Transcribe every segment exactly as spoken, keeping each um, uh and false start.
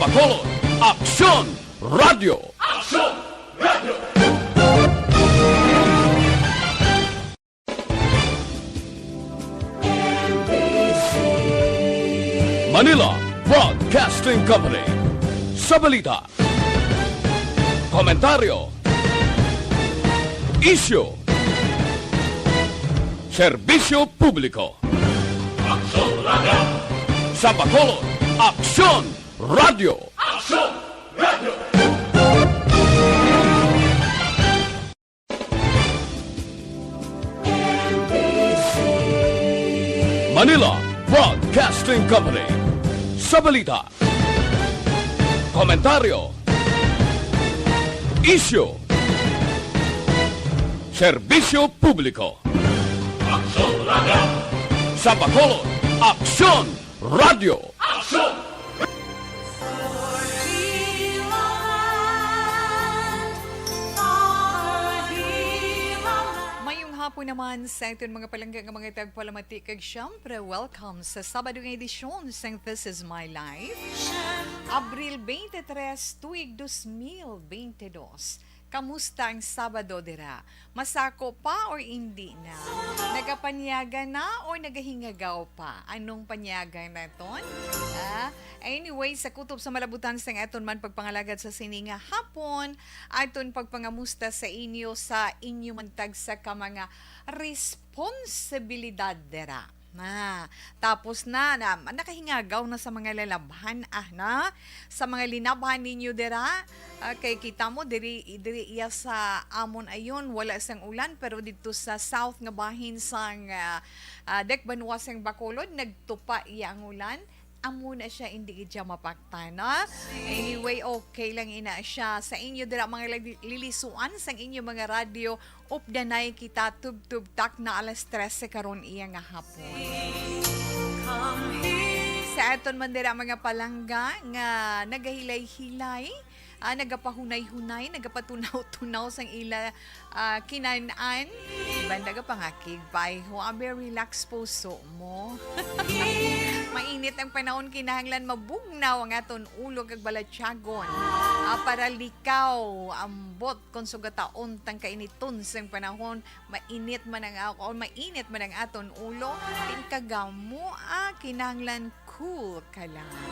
Bacolod, Aksyon Radio. Aksyon Radio. Manila Broadcasting Company. Sa balita, komentaryo, isyu, serbisyo publiko. Aksyon Radio. Sa Bacolod, Aksyon Radio. Aksyon Radio. Manila Broadcasting Company. Sa balita, komentaryo, isyu, serbisyo publiko. Aksyon Radio. Sa Bacolod, Aksyon Radio. Aksyon! Mayong hapon naman sa aton mga palangga nga mga tagpalamati, kag syempre, welcome sa Sabado nga edisyon sang This Is My Life, Abril twenty-three, tuig dos mil bente dos. Kamusta ang Sabado dira? Masako pa or indi na? Nagapanyaga na or nagahingagaw pa? Anong panyaga naton? Ah, anyway, sa kutob sa malabutan sang aton man pagpangalagad sa sini nga hapon, aton pagpangamusta sa inyo sa inyo man tagsa ka mga responsibilidad dira. Na, tapos na, na, nakahingagaw na sa mga lalabhan, ah, na, sa mga linabhan ninyo dira. Ah, kay kita mo, diri, diri iya sa amon ayon, wala sang ulan, pero didto sa south nga bahin sang, ah, ah, dakbanwa sang Bacolod, nagtupa iya ang ulan. Amo na siya, hindi gid siya mapaktan, no? Anyway, okay lang ina siya. Sa inyo dira, mga lili-, lilisuan sang inyo mga radyo, updanay kita tubtob takna alas trese karon iya nga hapon. Sa aton man dira mga palangga nga nagahilay-hilay, ah, nagapahunay-hunay, nagapatunaw-tunaw sang ila, ah, kinan-an, iban nagapangakig, bayho, abi, relax puso mo. Mainit ang panahon, kinahanglan mabugnaw ang aton ulo kag balatyagon, ah, para likaw, ambot kon sugataon tang kainiton sang panahon, mainit man ang ako, mainit man ang aton ulo, tingkagamo, ah, kinahanglan cool ka lang.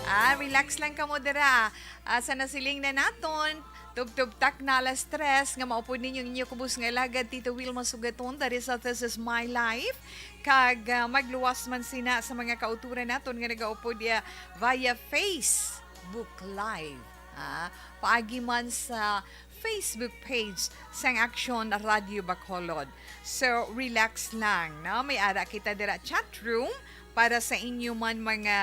Ah, relax lang kamo dira. Ah, sa nasiling na naton, tubtob takna alas tres, nga maupod ninyo ang inyo kubos nga alagad, Tito Wilma Sugaton, that is, uh, This Is My Life. Kag, ah, magluwas man sina sa mga kauturan naton nga nagaupod, ah, via Facebook Live. Ah, paagi man sa Facebook page sang Aksyon Radio Bacolod. So, relax lang, no? May ara kita dira chat room para sa inyo man mga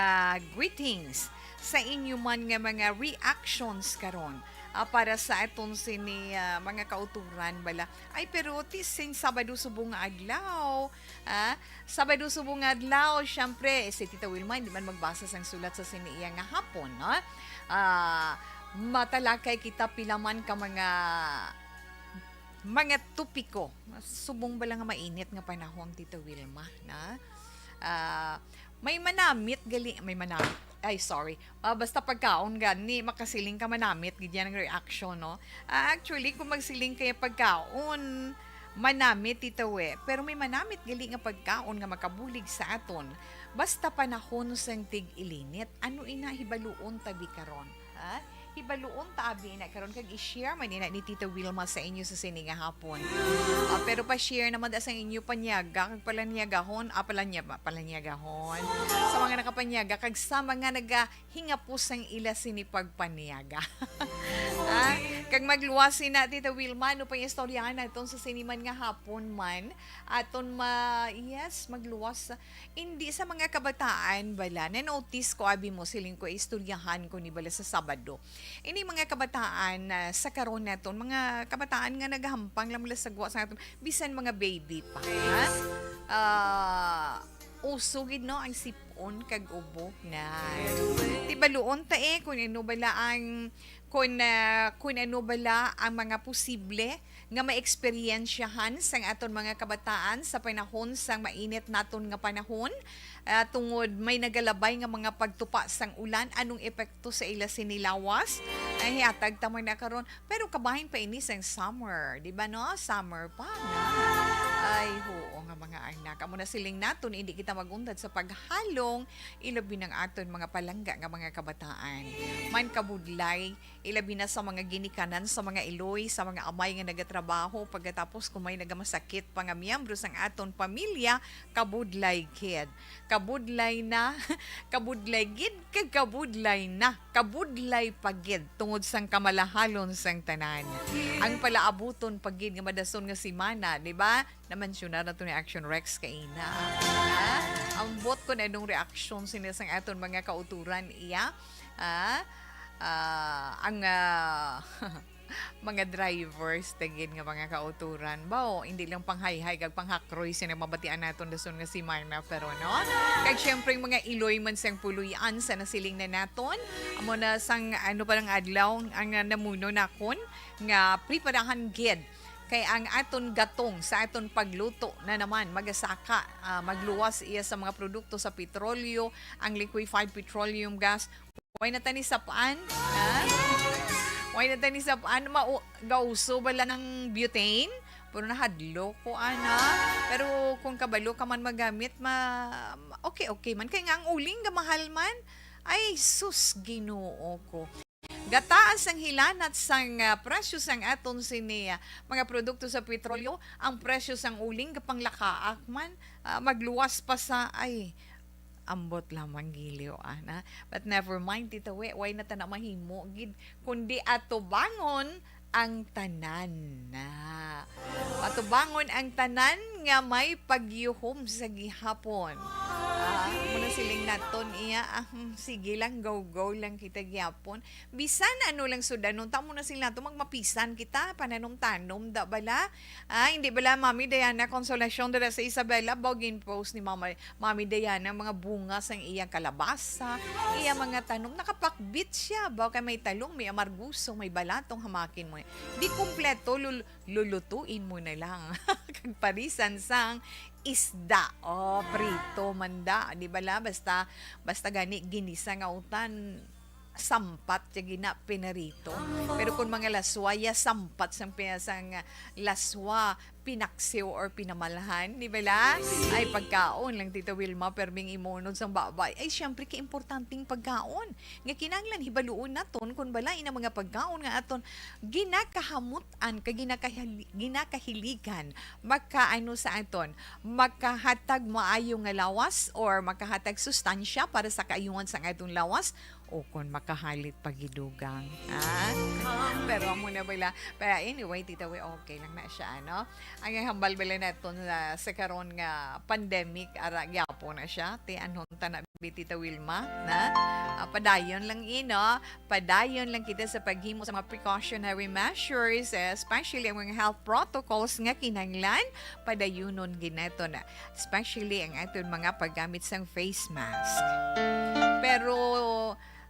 greetings, sa inyo man nga mga reactions karon, ah, para sa aton sini, ah, mga kauturan bala. Ay, pero ti sin Sabado subong nga adlaw, ah, Sabado subong nga adlaw, syempre, eh, si Tita Wilma hindi man magbasa sang sulat sa sini iya nga hapon, no? Ah, matalakay kita pila man ka mga, mga topiko. Subong bala nga mainit nga panahon, Tita Wilma, na? Ah, may manamit gali, may manamit. Ay, sorry. Ah, basta pagkaon gani, makasiling ka manamit, gid yan ang reaction, no? Ah, actually, kung magsiling kaya pagkaon, manamit, Tita We. Pero may manamit gali nga pagkaon nga makabulig sa aton. Basta panahon sang tig-ilinit. Ano ina, hibaluon tabi karon? Ha? Hibaluon ta abi ina karon kag i-share man ina ni Tita Wilma sa inyo sa sini nga hapon. Ah, pero pa-share naman da sang inyo panyaga kag palanyagahon, ah, palanya-, palanyagahon. Sa mga nakapanyaga kag sa mga nagahingapos sang ila sini pagpanyaga. Ah, kag magluwas sina, Tita Wilma, ano pa yung istoryahan naton sa sini man nga hapon man? Aton ma-, yes, magluwas. Indi sa mga kabataan bala, na-notice ko, abi mo, siling ko, istoryahan ko ni bala sa Sabado. Ini mga kabataan, ah, sa karon naton, mga kabataan nga nagahampang lang bala sa gwa sa aton, bisan mga baby pa, ha? Ah, uso gid, no, ang sipon kag ubo na. Tibaluon ta, eh, kung ano bala ang, kung, ah, kung ano bala ang mga posible nga maeksperiensyahan sang aton mga kabataan sa panahon sang mainit naton nga panahon, ah, tungod may nagalabay nga mga pagtupa sang ulan, anong epekto sa ila sini lawas? Ay, hiatag ta man na karon. Pero kabahin pa ini sang summer, di ba, no? Summer pa na. Ay, oo nga, mga anak. Amo na siling naton, hindi kita magundad sa paghalong, ilabi ng aton mga palangga nga mga kabataan. Man kabudlay, ilabi na sa mga ginikanan, sa mga iloy, sa mga amay nga nagatrabaho, pagkatapos kung may nagamasakit pa nga miyembro sang aton pamilya, kabudlay gid. Kabudlay na, kabudlay gid, kag kabudlay na. Kabudlay pa gid tungod sang kamalahalon sang tanan. Ang palaabuton pa gid nga madason nga semana, di ba? Namansyonar nato ni Action Rex kaina. Ah, ambot kung anong reaksyon sini sang aton mga kauturan, iya. Ah, ah, ang, ah, mga drivers ta gid nga mga kauturan. Baw, hindi lang panghayhay kag panghakroy sini mabatian naton dason nga semana, pero, no? Kag syempre, ang mga iloy man sang puloy-an sa nasiling na naton, amo na sang ano pa lang adlaw ang, ah, namuno nakon nga preparahan gid kay ang aton gatong sa aton pagluto na naman magasaka, ah, magluwas iya sa mga produkto sa petrolyo, ang liquefied petroleum gas. Way na ta ni sap-an, ha? Way na ta ni sap-an, mau-, gauso bala ng butane? Pero nahadlok ko, ana. Pero kung kabalo ka man magamit, ma-, okay, okay man. Kay nga ang uling nga mahal man, ay, sus, Ginoo ko. Gataas ang hilanat sang, ah, presyo sang aton sini, ah, mga produkto sa petrolyo, ang presyo sang uling gapanglakaak man, ah, magluwas pa sa, ay, ambot lamang giliw, ana. But never mind, Tita We, way na ta na mahimo gid, kundi atubangon ang tanan na. Atubangon ang tanan nga may pagyuhom sa gihapon. Ah, muna siling naton iya, ah, hmm, sige lang, go-go lang kita gihapon. Bisan ano lang sudanon, tamo na sila nato, magmapisan kita, pananom-tanom da bala. Ah, hindi bala, Mami Diana Consolacion dala sa Isabela, baw gin-post ni Mama Mami Diana, mga bunga sang iyang kalabasa, iya mga tanom, nakapakbit siya. Baw kay may talong, may amarguso, may balatong, hamakin mo. Di kumpleto, lul-, lulutuin mo na lang. Kag parisan sang isda. Oh, prito man da. Di bala? Basta, basta gani ginisa nga utan, sampat siya gina pinarito. Pero kung mga laswa, ya sampat sang pi-, sang laswa, pinaksiw or pinamalhan, di bala? Ay, pagkaon lang, Tita Wilma, perming imunod sang babay. Ay, siyempre, kay importanteng pagkaon. Nga kinahanglan hibaluon naton kung bala ina mga pagkaon nga aton ginakahamutan, kag ginakahali-, ginakahiligan, makaano sa aton, makahatag maayo nga lawas or makahatag sustansya para sa kaayuhan sang aton lawas, o kon makahalit pagidugang. Ha? Pero amo na bala. Pero anyway, Tita We, okay lang na siya, ano? Ang hambal bala naton sa, sa karon nga pandemic, ara gyapon na siya. Ti anhon ta na bi, Tita Wilma, na? Ah, padayon lang, ino. Padayon lang kita sa paghimo sa mga precautionary measures, eh, especially ang mga health protocols nga kinahanglan padayunon ginato na. Especially ang aton mga paggamit sang face mask. Pero,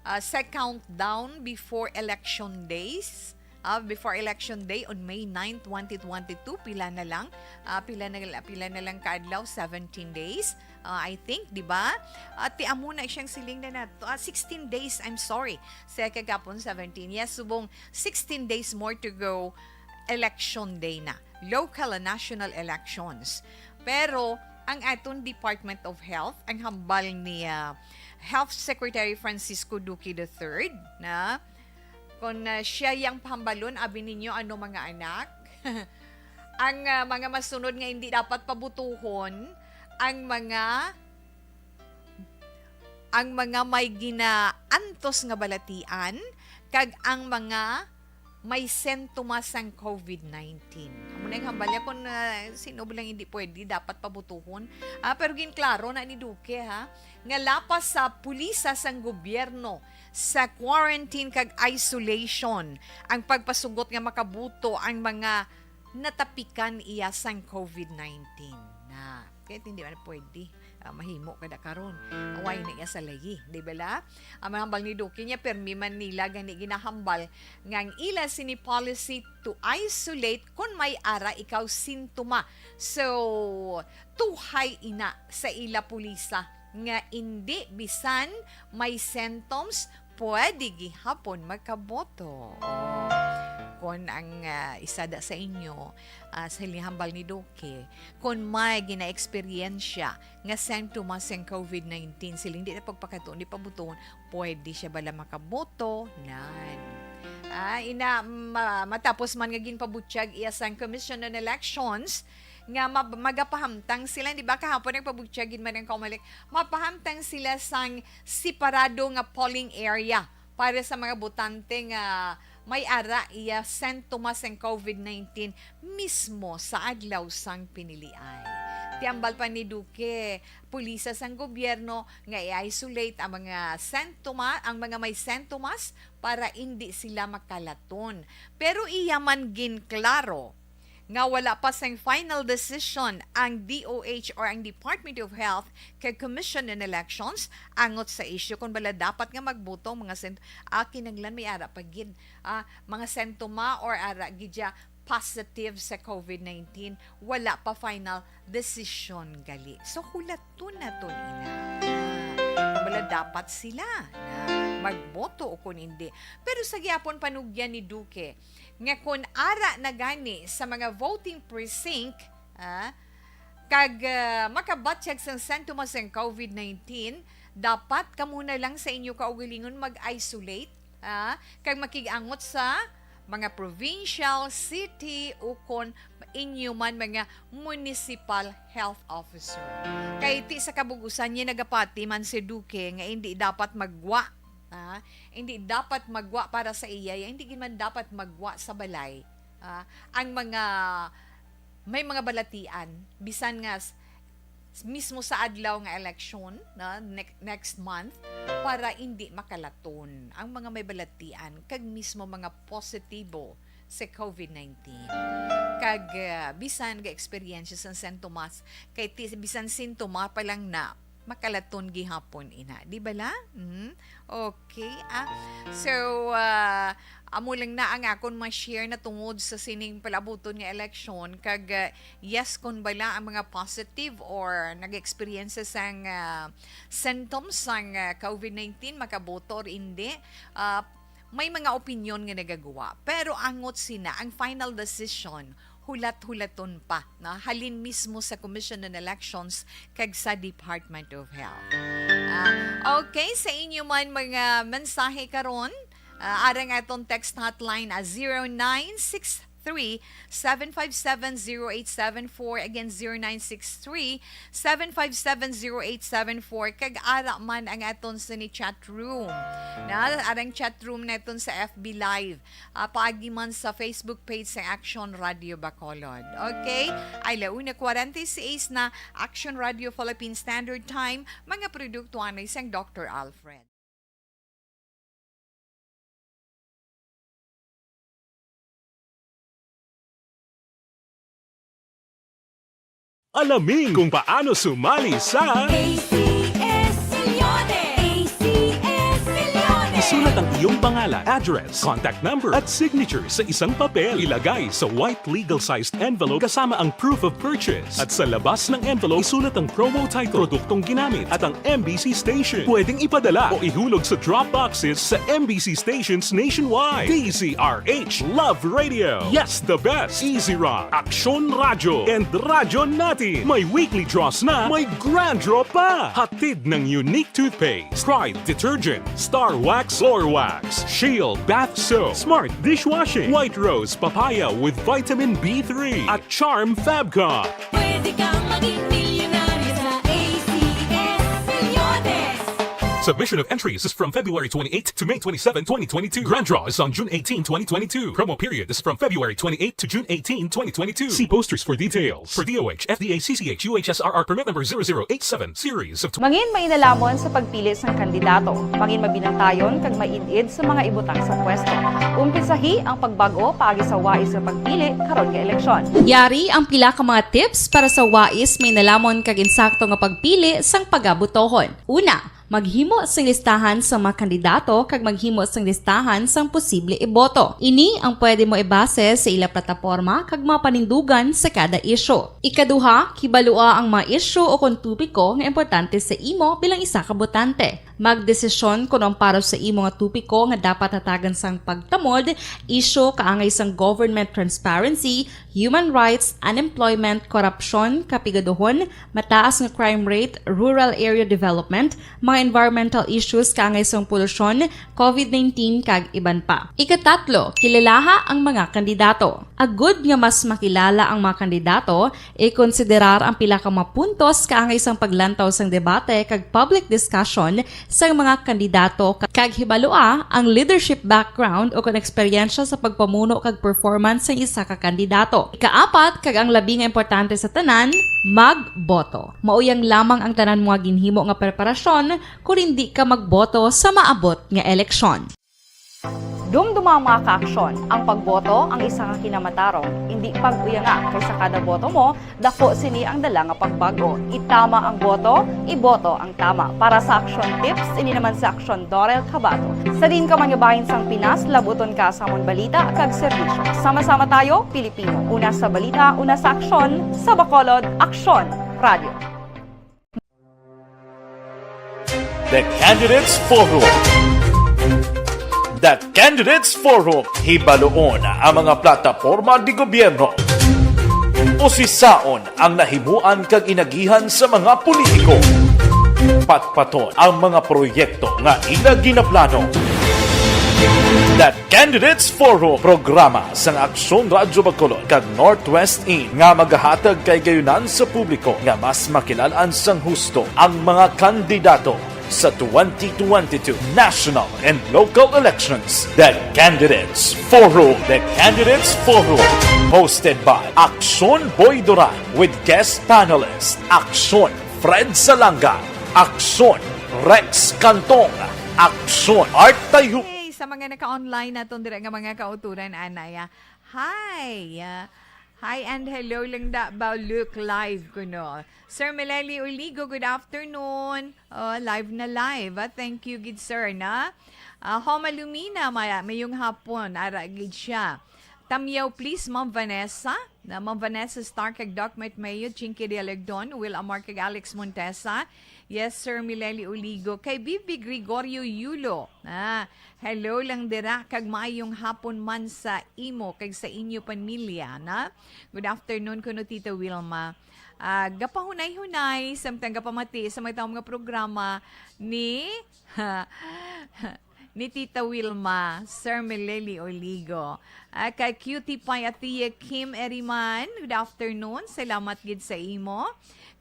ah, sa countdown before election days, ah, before election day on May nine, twenty twenty-two, pila na lang, ah, pila na, pila na lang ka adlaw, seventeen days, ah, I think, di ba? At ti amo na siyang siling na nato, ah, sixteen days, I'm sorry, sa kagapon, seventeen. Yes, subong sixteen days more to go, election day na, local and national elections. Pero ang aton Department of Health, ang hambal ni, ah, Health Secretary Francisco Duque the third, na kung, ah, siya yang pahambalon, abi ninyo, ano, mga anak? Ang, ah, mga masunod nga hindi dapat pabutuhon, ang mga, ang mga may ginaantos nga balatian, kag ang mga may sintomas sang COVID nineteen. Amo na yung hambalya kung, ah, sino ba lang hindi pwede, dapat pabutuhon. Ah, pero ginklaro na ni Duque, ha, nga lapas sa pulisa sang gobyerno sa quarantine kag isolation ang pagpasugot nga makabuto ang mga natapikan iya sang COVID nineteen na. Kahit hindi man pwede. Ah, mahimo kada karon. Away na iya sa layi, di ba la? Ang mga hambal ni Duque niya, permi man nila gani ginahambal nga ang ila sini policy to isolate kon may ara ikaw sintoma. So, tuhay ina sa ila pulisa nga indi bisan may symptoms, pwede gihapon makaboto. Oh. Kon ang, ah, isada sa inyo, ah, sa hambal ni Duque, kon may gina-eksperyensya nga sentuma sang covid nineteen, siling di na pagpakatuon, di pabuton, pwede siya bala makaboto? Nan. Ah, ina, ma-, matapos man nga ginpabutyag iya sang Commission on Elections nga ma-, magapahamtang sila, di ba? Kahapon nagpabutyag gid man ang Comelec, mapahamtang sila sang separado nga polling area para sa mga botante nga may ara iya sentuma sang covid nineteen mismo sa adlaw sang pinilian. Ti hambal pa ni Duque, pulisa sang gobyerno nga i-isolate ang mga sentuma, ang mga may sentumas para indi sila makalaton. Pero iya man ginklaro nga wala pa sang final decision ang D O H or ang Department of Health kag Commission on Elections angot sa issue kon bala dapat nga magboto ang mga sent-, ah, kinahanglan may ara pa gid, ah, mga sentuma or ara gid siya positive sa covid nineteen. Wala pa final decision gali. So, hulaton naton ina. Ah, kon bala dapat sila na magboto o kon hindi. Pero sa gihapon panugyan ni Duque, nga kon ara na gani sa mga voting precinct, ah, kag, ah, makabatyag sang sentuma sang covid nineteen, dapat kamo na lang sa inyo kaugalingon mag-isolate, ah, kag makig-angot sa mga provincial, city, ukon inyo man mga municipal health officer. Kay ti sa kabug-usan niya nagapati man si Duque nga hindi dapat maggwa, ah, hindi dapat maggwa para sa iya, hindi gid man dapat maggwa sa balay. Ah, ang mga may mga balatian, bisan nga s-, s-, mismo sa adlaw nga eleksyon, no, ne-, next month, para hindi makalaton ang mga may balatian kag mismo mga positibo sa covid nineteen. Kag, ah, bisan ga-eksperyensya sang sintomas, kay ti-, bisan sintoma pa lang na, makalaton gihapon ina. Di bala? Mm? Okay, ah. So, ah, amo lang na ang akon ma-share na tungod sa sining palabuton nga eleksyon. Kag, ah, yes, kung bala ang mga positive or nag-experience sang, ah, symptoms sang, ah, covid nineteen, makaboto or hindi, ah, may mga opinyon nga nagagwa. Pero angot sina, ang final decision hulat-hulaton pa, no? Halin mismo sa Commission on Elections kag sa Department of Health. Ah, okay, sa inyo man mga mensahe karon, ah, arang aton text hotline, ah, zero nine six three, seven five seven, zero eight seven four. Again, zero nine six three, seven five seven, zero eight seven four. Kag ara man ang aton sini chat room. Na, arang chat room naton sa F B Live. Ah, paagi man sa Facebook page sa Action Radio Bacolod. Okay? Ay, la una cuarenta y seis na, Action Radio Philippine Standard Time, mga produkto anay sang Doctor Alfred. Alamin kung paano sumali sa A C S Millones! A C S Millones! Isulat ang iyong pangalan, address, contact number, at signature sa isang papel. Ilagay sa white legal-sized envelope kasama ang proof of purchase. At sa labas ng envelope, isulat ang promo title, produktong ginamit, at ang M B C station. Pwedeng ipadala o ihulog sa drop boxes sa M B C stations nationwide. D Z R H Love Radio. Yes, the best. Easy Rock, Aksyon Radyo, and Radyo Natin. May weekly draws na, may grand draw pa. Hatid ng Unique Toothpaste, Pride Detergent, Star Wax Floor Wax, Shield Bath Soap, Smart Dishwashing, White Rose Papaya with Vitamin B three, at Charm Fabcon. Pwede kang maging milyonaryo sa A C S Millones. Submission of entries is from February twenty-eighth to May twenty-seven, twenty twenty-two. Grand draw is on June eighteenth, twenty twenty-two. Promo period is from February twenty-eighth to June eighteenth, twenty twenty-two. See posters for details. For D O H, F D A, C C H, U H S R R permit number zero zero eight seven, series of Mangin mainalhamon sa pagpili sang kandidato. Mangin mabinantayon kag maid-id sa mga ibutang sa pwesto. Umpisahi ang pagbag-o paagi sa wais nga pagpili karon nga eleksyon. Yari ang pila ka mga tips para sa wais, mainalhamon kag insakto nga pagpili sang pagabotohon. Una, maghimo sing listahan sa mga kandidato kag maghimo sing listahan sang posible iboto. Ini ang pwede mo ibase sa ila plataporma kag mga panindugan sa kada isyu. Ikaduha, kibalua ang mga isyu o kon topiko nga importante sa imo bilang isa ka botante. Magdesisyon kon ang para sa imo nga topiko nga dapat hatagan sang pagtamod, isyu kaangay sang government transparency, human rights, unemployment, korupsyon, kapigaduhon, mataas nga crime rate, rural area development, mga environmental issues kaangay sang polusyon, covid nineteen, kag iban pa. Ikatatlo, kilalaha ang mga kandidato. Agud nga mas makilala ang mga kandidato, ikonsiderar ang pila ka mga puntos kaangay sang paglantaw sang debate kag public discussion sang mga kandidato, kag hibalua ang leadership background o kon eksperyensya sa pagpamuno kag performance sang isa ka kandidato. Ikaapat, kag ang labi nga importante sa tanan, magboto. Mauyang lamang ang tanan mo nga ginhimo nga preparasyon kon indi ka magboto sa maabot nga eleksyon. Dumduma ang mga kaaksyon. Ang pagboto ang isa ka kinamatarong. Indi pag-uyanga, kay sa kada boto mo, dako sini ang dala nga pagbago. Itama ang boto, iboto ang tama. Para sa Aksyon Tips, ini naman si Aksyon Dorel Cabato. Sa diin ka man nga bahin sang Pinas, labuton ka sa amon balita kag serbisyo. Sama-sama tayo, Pilipino. Una sa balita, una sa aksyon, sa Bacolod, Aksyon Radio. The Candidates Forum. The Candidates Forum, hibaluon ang mga plataporma di gobyerno. Usisaon ang nahimuan kag inagihan sa mga politiko. Patpaton ang mga proyekto nga ila ginaplano. The Candidates Forum, programa sang Aksyon Radyo Bacolod kag Northwest In nga magahatag kay gayunan sa publiko nga mas makilalan sang husto ang mga kandidato sa twenty twenty-two national and local elections. The Candidates Forum. The Candidates Forum, hosted by Aksyon Boy Duran with guest panelist Aksyon Fred Salanga, Aksyon Rex Cantong, Aksyon Art Tayo. Hey, sa mga naka-online naton dira nga mga kauturan, anay, ah. Hi! Ah, hi and hello lang da, ba look live kuno. Sir Meleli Oligo, good afternoon. Oh, live na live. Ah, thank you gid, sir, na. Ah, Homa Lumina, may, mayong hapon, ara gid siya. Tamyaw, please, Ma'am Vanessa. Na Ma'am Vanessa Stark kag Doc Mike Mayo, Chinky Dialegdon, Will Amar kag Alex Montesa. Yes, Sir Mileli Uligo. Kay Bibi Gregorio Yulo. Ah, hello lang dira kag maayong hapon man sa imo kag sa inyo pamilya, na? Good afternoon kuno, Tita Wilma. Ah, gapahunay-hunay, samtang gapamati sa mga taong mga programa ni ni Tita Wilma, Sir Meleli Oligo. Ah, kay Cutie Pie Atia Kim Eriman, good afternoon. Salamat gid sa imo.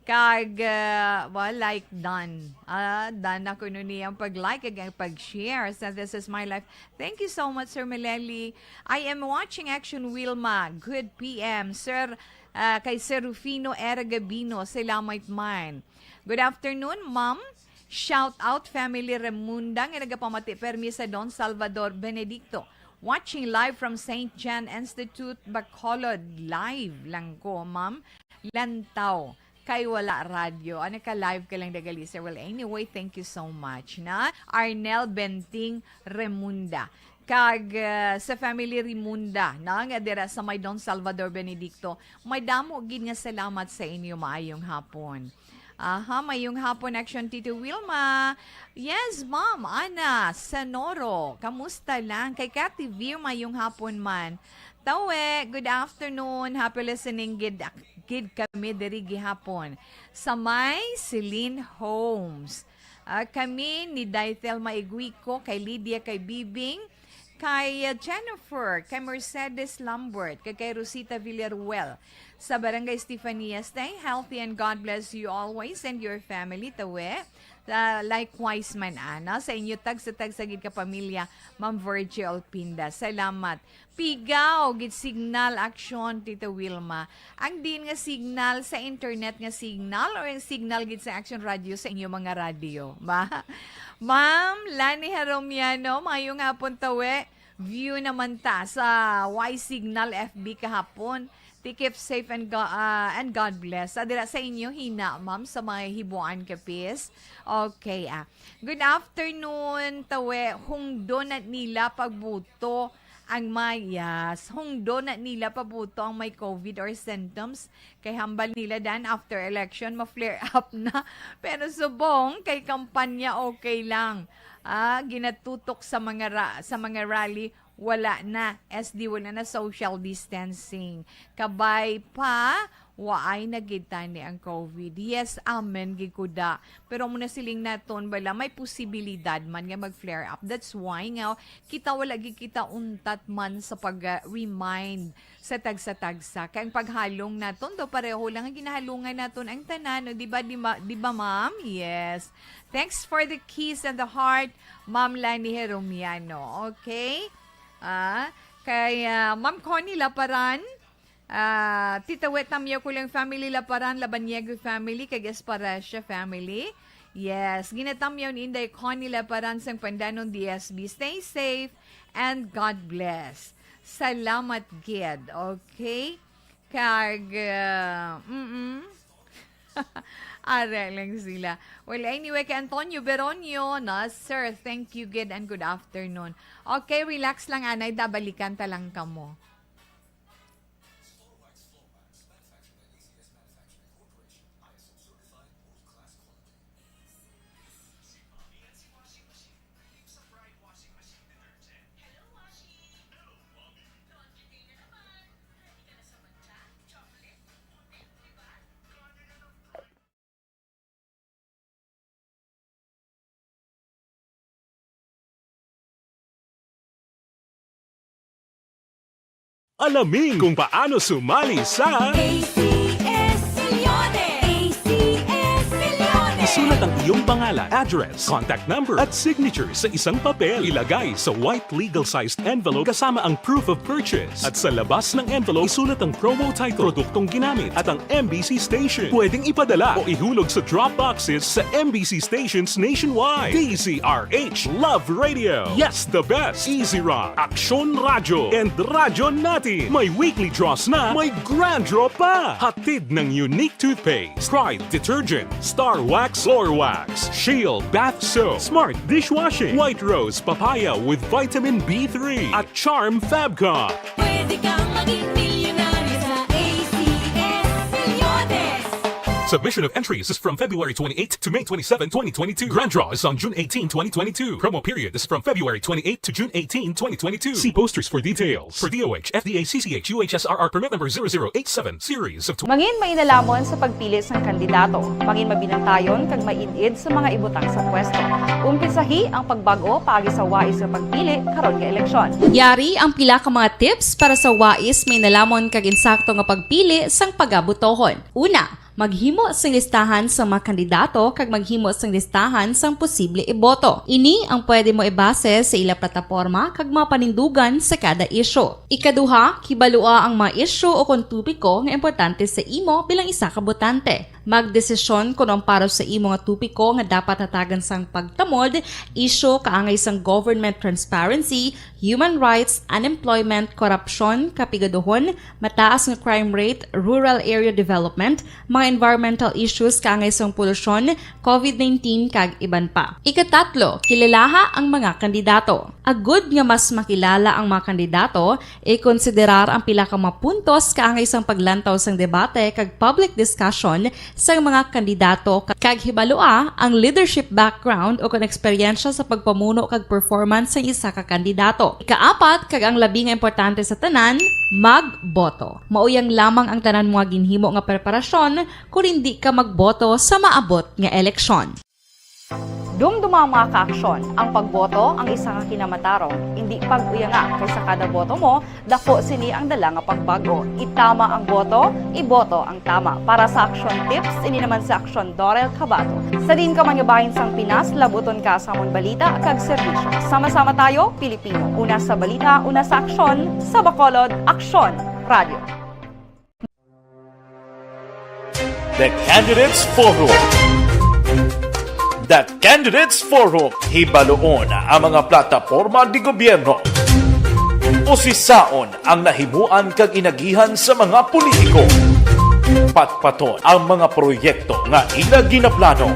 Kag, ah, well, like, done. Ah, done na kuno niya ang pag-like kag ang pag-share sa This Is My Life. Thank you so much, Sir Meleli. I am watching Action Wilma. Good P M, Sir, ah, kay Sir Rufino Era Gabino. Salamat man. Good afternoon, ma'am. Shout out family Remunda nga nagapamati permi sa Don Salvador Benedicto. Watching live from Saint John Institute, Bacolod. Live lang ko, ma'am. Lantaw kay wala radyo. Ano ka, live ka lang dagali, sir? Well, anyway, thank you so much, na Arnel Benting Remunda. Kag, ah, sa family Remunda, na, nga dira sa may Don Salvador Benedicto, may damo gid nga salamat sa inyo. Maayong hapon. Aha, mayong hapon, Action Tito Wilma. Yes, ma'am. Ana Senoro, kamusta lang? Kay Cathy Vir, mayong hapon man. Tawe, good afternoon. Happy listening gid, gid kami diri gihapon. Sa may Celine Homes. Ah, kami ni Dithel Maiguico, kay Lydia, kay Bibing, kay, uh, Jennifer, kay Mercedes Lambert, kag kay Rosita Villaruel sa Barangay Estefania. Stay healthy and God bless you always and your family, tawe. Sa likewise man, ana, sa inyo tagsa-tagsa gid ka pamilya, Ma'am Virgie Olpinda. Salamat. Pigaw gid signal, aksyon, Tita Wilma. Ang diin nga signal, sa internet nga signal or ang signal gid sa Action Radio sa inyo mga radyo? Ba? Ma'am Lani Jaromiano, maayong hapon, tawe. View naman ta sa Y Signal F B kahapon. Ti keep safe and go-, ah, and God bless. Sa dira sa inyo, hina, ma'am, sa mga hibuan, kapis. Okay, ah. Good afternoon, tawe. Hungdo na nila pagbuto ang mayas. Hungdo na nila pabuto ang may COVID or symptoms. Kay hambal nila dan after election, ma-flare up na. Pero subong, kay kampanya, okay lang. Ah, ginatutok sa mga ra-, sa mga rally, wala na. S D, wala na social distancing. Kabay pa, waay na gid tani ang COVID. Yes, amen, gid ko da. Pero amo na siling naton, bala, may posibilidad man nga mag-flare up. That's why nga kita wala gid kita untat man sa pag-remind sa tagsa-tagsa. Kay ang paghalong naton daw pareho lang ang ginahalungan naton ang tanan, no? Di ba, di ba, di ba, ma'am? Yes. Thanks for the kiss and the heart, Ma'am Lani Heromiano. Okay? Ah, kay, ah, Ma'am Connie Laparan, ah, Tita Wet Tamyo Kulang family, Laparan, Labaniego family, kag Esparacia family. Yes, ginatamyaw ni Inday Connie Laparan sang Pandanon D S B. Stay safe and God bless. Salamat gid. Okay? Kag, ah, mm-mm. Ara lang sila. Well, anyway, kay Antonio Beronio, na, sir, thank you gid and good afternoon. Okay, relax lang, anay, da, balikan ta lang kamo. Alamin kung paano sumali sa A C S Milyones! A C S Milyones! Isulat ang iyong pangalan, address, contact number, at signature sa isang papel. Ilagay sa white legal-sized envelope kasama ang proof of purchase. At sa labas ng envelope, isulat ang promo title, produktong ginamit, at ang M B C station. Pwedeng ipadala o ihulog sa drop boxes sa M B C stations nationwide. D Z R H Love Radio. Yes, the best. Easy Run, Aksyon Radyo, and Radyo Natin. May weekly draws na, may grand draw pa. Hatid ng Unique Toothpaste, Pride Detergent, Star Wax, Floor Wax, Shield Bath Soap, Smart Dishwashing, White Rose Papaya with Vitamin B three, at Charm Fabcon. Pwede kang maging milyonaryo sa A C S Milyones. Submission of entries is from February twenty-eighth to May twenty-seven, twenty twenty-two. Grand draw is on June eighteen, twenty twenty-two. Promo period is from February twenty-eighth to June eighteen, twenty twenty-two. See posters for details. For D O H, F D A, C C H, U H S R R permit number zero zero eight seven, series of tw- Mangin mainalhamon sa pagpili sang kandidato. Mangin mabinantayon kag maid-id sa mga ibutang sa pwesto. Umpisahi ang pagbag-o paagi sa wais nga pagpili karon nga eleksyon. Yari ang pila ka mga tips para sa wais, mainalhamon kag insakto nga pagpili sang pagabotohon. Una, maghimo sing listahan sa mga kandidato kag maghimo sing listahan sang posible iboto. Ini ang pwede mo ibase sa ila plataporma kag mga panindugan sa kada isyu. Ikaduha, kibalua ang mga isyu o kon topiko nga importante sa imo bilang isa ka botante. Magdesisyon kon ang para sa imo nga topiko nga dapat hatagan sang pagtamod, isyu kaangay sang government transparency, human rights, unemployment, korupsyon, kapigaduhon, mataas nga crime rate, rural area development, mga environmental issues kaangay sang polusyon, COVID nineteen, kag iban pa. Ikatatlo, kilalaha ang mga kandidato. Agud nga mas makilala ang mga kandidato, ikonsiderar ang pila ka mga puntos kaangay sang paglantaw sang debate kag public discussion sang mga kandidato ka-, kag hibalua ang leadership background o kon eksperyensya sa pagpamuno kag performance sang isa ka kandidato. Ikaapat, kag ang labi nga importante sa tanan, magboto. Mauyang lamang ang tanan mga ginhimo nga preparasyon kon indi ka magboto sa maabot nga eleksyon. Dumduma, mga kaaksyon, ang pagboto ang isa ka kinamatarong. Indi pag-uyanga, kay sa kada boto mo, dako sini ang dala nga pagbago. Itama ang boto, iboto ang tama. Para sa Aksyon Tips, ini naman si Aksyon Dorel Cabato. Sa diin ka man nga bahin sang Pinas, labuton ka sa amon balita kag serbisyo. Sama-sama tayo, Pilipino. Una sa balita, una sa aksyon, sa Bacolod, Aksyon Radio. The Candidates Forum. The Candidates Forum, hibaluon ang mga plataporma de gobyerno. Usisaon ang nahimuan kag inagihan sa mga politiko. Patpaton ang mga proyekto nga ila ginaplano.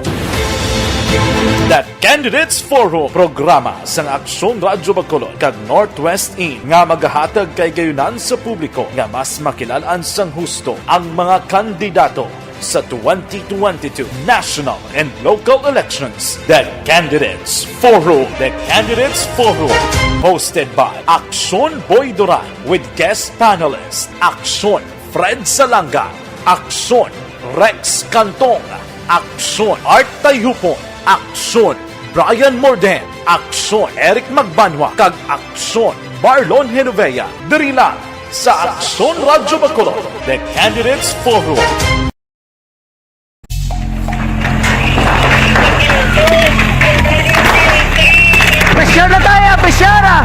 The Candidates Forum, programa sang Aksyon Radyo Bacolod kag Northwest In nga magahatag kay gayunan sa publiko nga mas makilal-an sang husto ang mga kandidato sa twenty twenty-two national and local elections. The Candidates Forum. The Candidates Forum, hosted by Aksyon Boy Duran with guest panelist Aksyon Fred Salanga, Aksyon Rex Cantong, Aksyon Art Tayhupon, Aksyon Brian Morden, Aksyon Eric Magbanwa, kag Aksyon Marlon Genovea. Diri lang sa Aksyon Radyo Bacolod, The Candidates Forum. Pressure na tayo! Pressure na!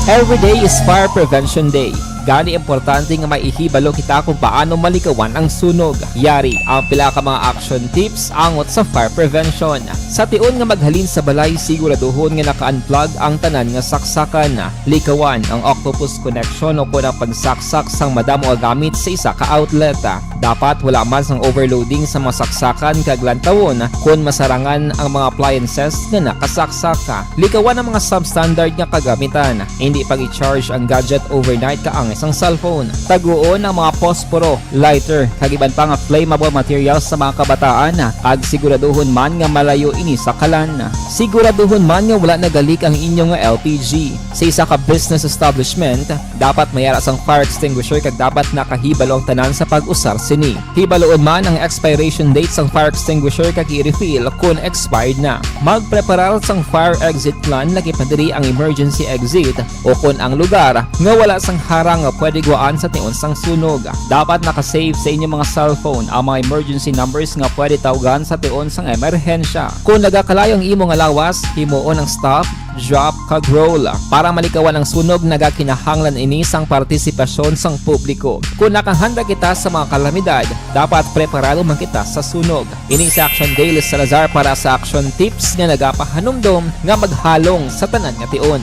Every day is Fire Prevention Day. Gani, importante nga maihibalo kita kung paano malikawan ang sunog. Yari ang pila ka mga action tips angot sa fire prevention. Sa tion nga maghalin sa balay, siguraduhon nga naka-unplug ang tanan nga saksakan. Likawan ang octopus connection o kon ang pagsaksak sang madamo nga gamit sa isa ka outlet. Dapat wala man sang overloading sa mga saksakan kag lantawon kon masarangan ang mga appliances nga nakasaksak. Likawan ang mga substandard nga kagamitan. Indi pag-i-charge ang gadget overnight kaangay sang cellphone. Taguon ang mga posporo, lighter, kag iban pa nga flammable materials sa mga kabataan, kag siguraduhon man nga malayo ini sa kalan. Siguraduhon man nga wala nagalik ang inyo nga L P G. Sa isa ka business establishment, dapat may ara sang fire extinguisher kag dapat nakahibalo ang tanan sa pag-usar sini. Hibaluon man ang expiration date sang fire extinguisher kag i-refill kon expired na. Magpreparar sang fire exit plan, lakip na diri ang emergency exit o kon ang lugar nga wala sang harang nga pwede guwaan sa tion sang sunog. Dapat naka-save sa inyo mga cellphone ang mga emergency numbers nga pwede tawgan sa tion sang emerhensya. Kon nagakalayo ang imo nga lawas, himuon ang stop, drop, kag roll. Para malikawan ang sunog, nagakinahanglan ini sang partisipasyon sang publiko. Kon nakahanda kita sa mga kalamidad, dapat preparado man kita sa sunog. Ini si Action Daily Salazar para sa Action Tips nga nagapahanumdom nga maghalong sa tanan nga tion.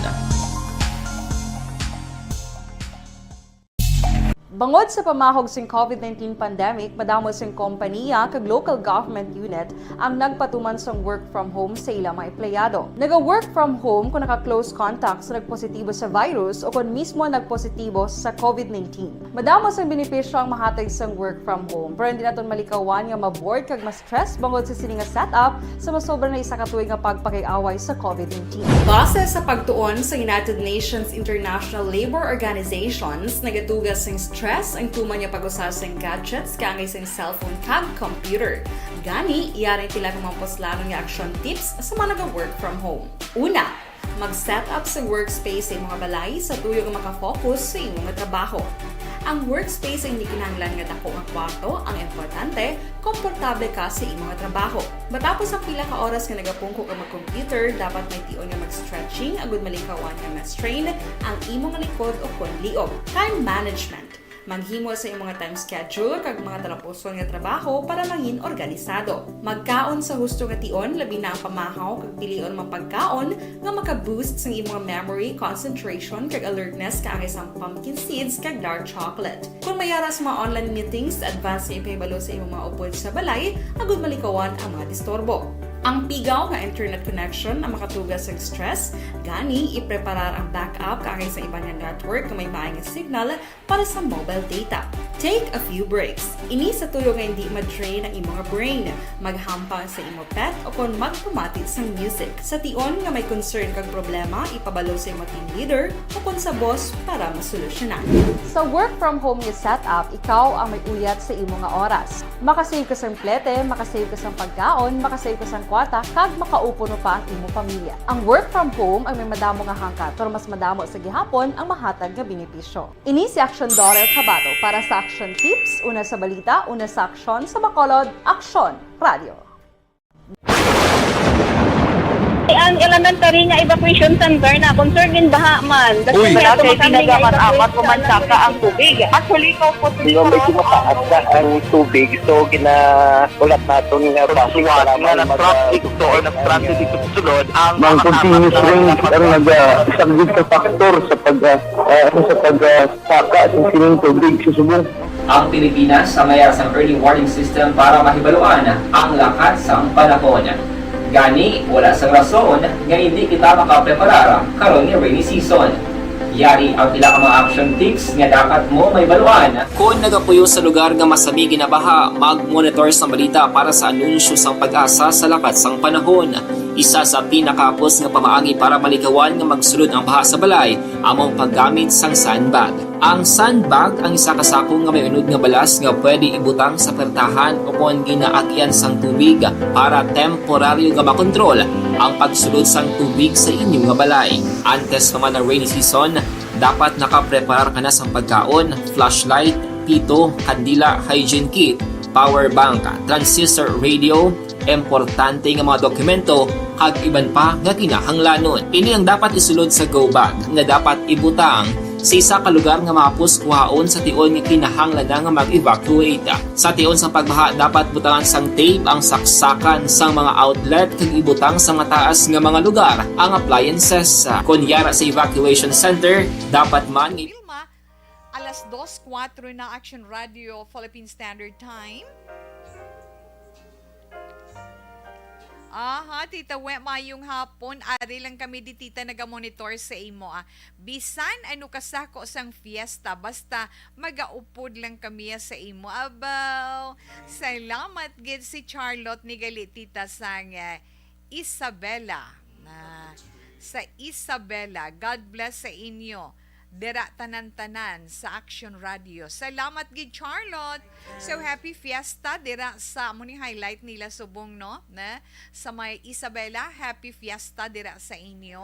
Bangod sa pamahog sing COVID nineteen pandemic, madamo sing kompanya kag local government unit ang nagpatuman sang work from home sa ila mga empleyado. Naga-work from home kung naka-close contact sa nagpositibo sa virus o kung mismo nagpositibo sa COVID nineteen. Madamo sang benepisyo ang mahatag sang work from home, pero hindi naton malikawan nga ma-bored kag ma-stress bangod sa sini nga setup sa masobra na isa ka tuig nga pagpakig-away sa COVID nineteen. Base sa pagtuon sa United Nations International Labour Organizations, nagatuga sing stress ang tuman nga pag-usar sing gadgets kaangay sing cellphone kag computer. Gani, yari ang pila ka mga puslanon nga action tips sa mga naga-work from home. Una, mag-set up sa workspace sa imong balay sa tuyo nga maka-focus sa imo nga trabaho. Ang workspace ang hindi kinahanglan nga dako nga kwarto, ang importante, komportable ka sa imo nga trabaho. Matapos ang pila ka oras nga nagapungko ka mag-computer, dapat may tion nga mag-stretching agud malikawan nga ma-strain ang imo nga likod o kon liog. Time management. Maghimo sa imong mga time schedule kag mga talapuson nga trabaho para mangin organisado. Magkaon sa husto nga tion, labi na ang pamahaw kag pilion mga pagkaon nga maka-boost sang imong memory, concentration, kag alertness kaangay sang pumpkin seeds kag dark chocolate. Kung may ara sa mga online meetings, advance nga ipahibalo sa imong mga upod sa balay agud malikawan ang mga disturbo. Ang pigaw nga internet connection ang makatuga sa stress, gani ipreparar ang backup kaangay sa iban nga network nga may maay nga signal para sa mobile data. Take a few breaks. Ini sa tuyo nga hindi ma-drain ang imo nga brain, maghampang sa imo pet o kon magpamati sang music. Sa tion nga may concern kag problema, ipabalo sa imo team leader o kon sa boss para masolusyonan. Sa work from home nga setup, ikaw ang may uyat sa imo nga oras. Makasave ka sang plete, makasave ka sang pagkaon, makasave ka sang kwarta, kag makaupo pa ang imo pamilya. Ang work from home ang may madamo nga hangkat, pero mas madamo sa gihapon ang mahatag nga benepisyo. Ini si Action Daughter Kabato para sa Action Tips, una sa balita, una sa aksyon, sa Bacolod, Aksyon Radio. Ang elementary nga evacuation center na concern in baha man. Uy. Wala kay pinagaman amat ko man saka ang tubig. Actually, ikaw po, Di ba, medyo mataas na ang tubig, so ginahulat naton nga bus nga na-traffic to or na-stranded dito sa sulod ang mga continuous rain ang nag-, ah, isang sa factor sa pag, ah, ah, ano, sa pag, ah, saka sa sining tubig sa subong. Ang Pilipinas ang may sang early warning system para mahibaluan ang lakat sang panahon. Gani, wala sang rason nga hindi kita makapreparar karon nga rainy season. Yari ang pila ka mga action tips nga dapat mo mahibaluan. Kon nagapuyo sa lugar nga masami ginabaha, mag-monitor sang balita para sa anunsyo sang PAGASA sa lakat sang panahon. Isa sa pinakahapos nga pamaagi para malikawan nga magsulod ang baha sa balay amo ang paggamit sang sandbag. Ang sandbag ang isa ka sako nga may unod nga balas nga pwede ibutang sa pertahan o kon ginaagyan sang tubig para temporaryo nga makontrol ang pagsulod sang tubig sa inyo nga balay. Antes pa man ang rainy season, dapat nakapreparar ka na sang pagkaon, flashlight, pito, kandila, hygiene kit, power bank, transistor radio, importante nga mga dokumento, kag iban pa nga kinahanglanon. Ini ang dapat isulod sa go bag nga dapat ibutang sa isa ka lugar nga mahapos kuhaon sa tion nga kinahanglan na nga mag-evacuate. Sa tion sang pagbaha, dapat butangan sang tape ang saksakan sang mga outlet kag ibutang sa mataas nga mga lugar ang appliances. Kon yara sa evacuation center, dapat man Wilma, alas dos kuwatro na, Action Radio, Philippine Standard Time. Aha, Tita We, mayong hapon. Ari lang kami di, Tita, naga-monitor sa imo, ah. Bisan ano ka sako sang fiesta, basta magaupod lang kami sa imo. Abaw, salamat gid si Charlotte ni gali, Tita, sang, eh, Isabela. Na, sa Isabela. God bless sa inyo. Dira tanan-tanan sa Action Radio. Salamat gid, Charlotte. So, happy fiesta dira sa, amo ni highlight nila subong, no? Na, sa may Isabela, happy fiesta dira sa inyo.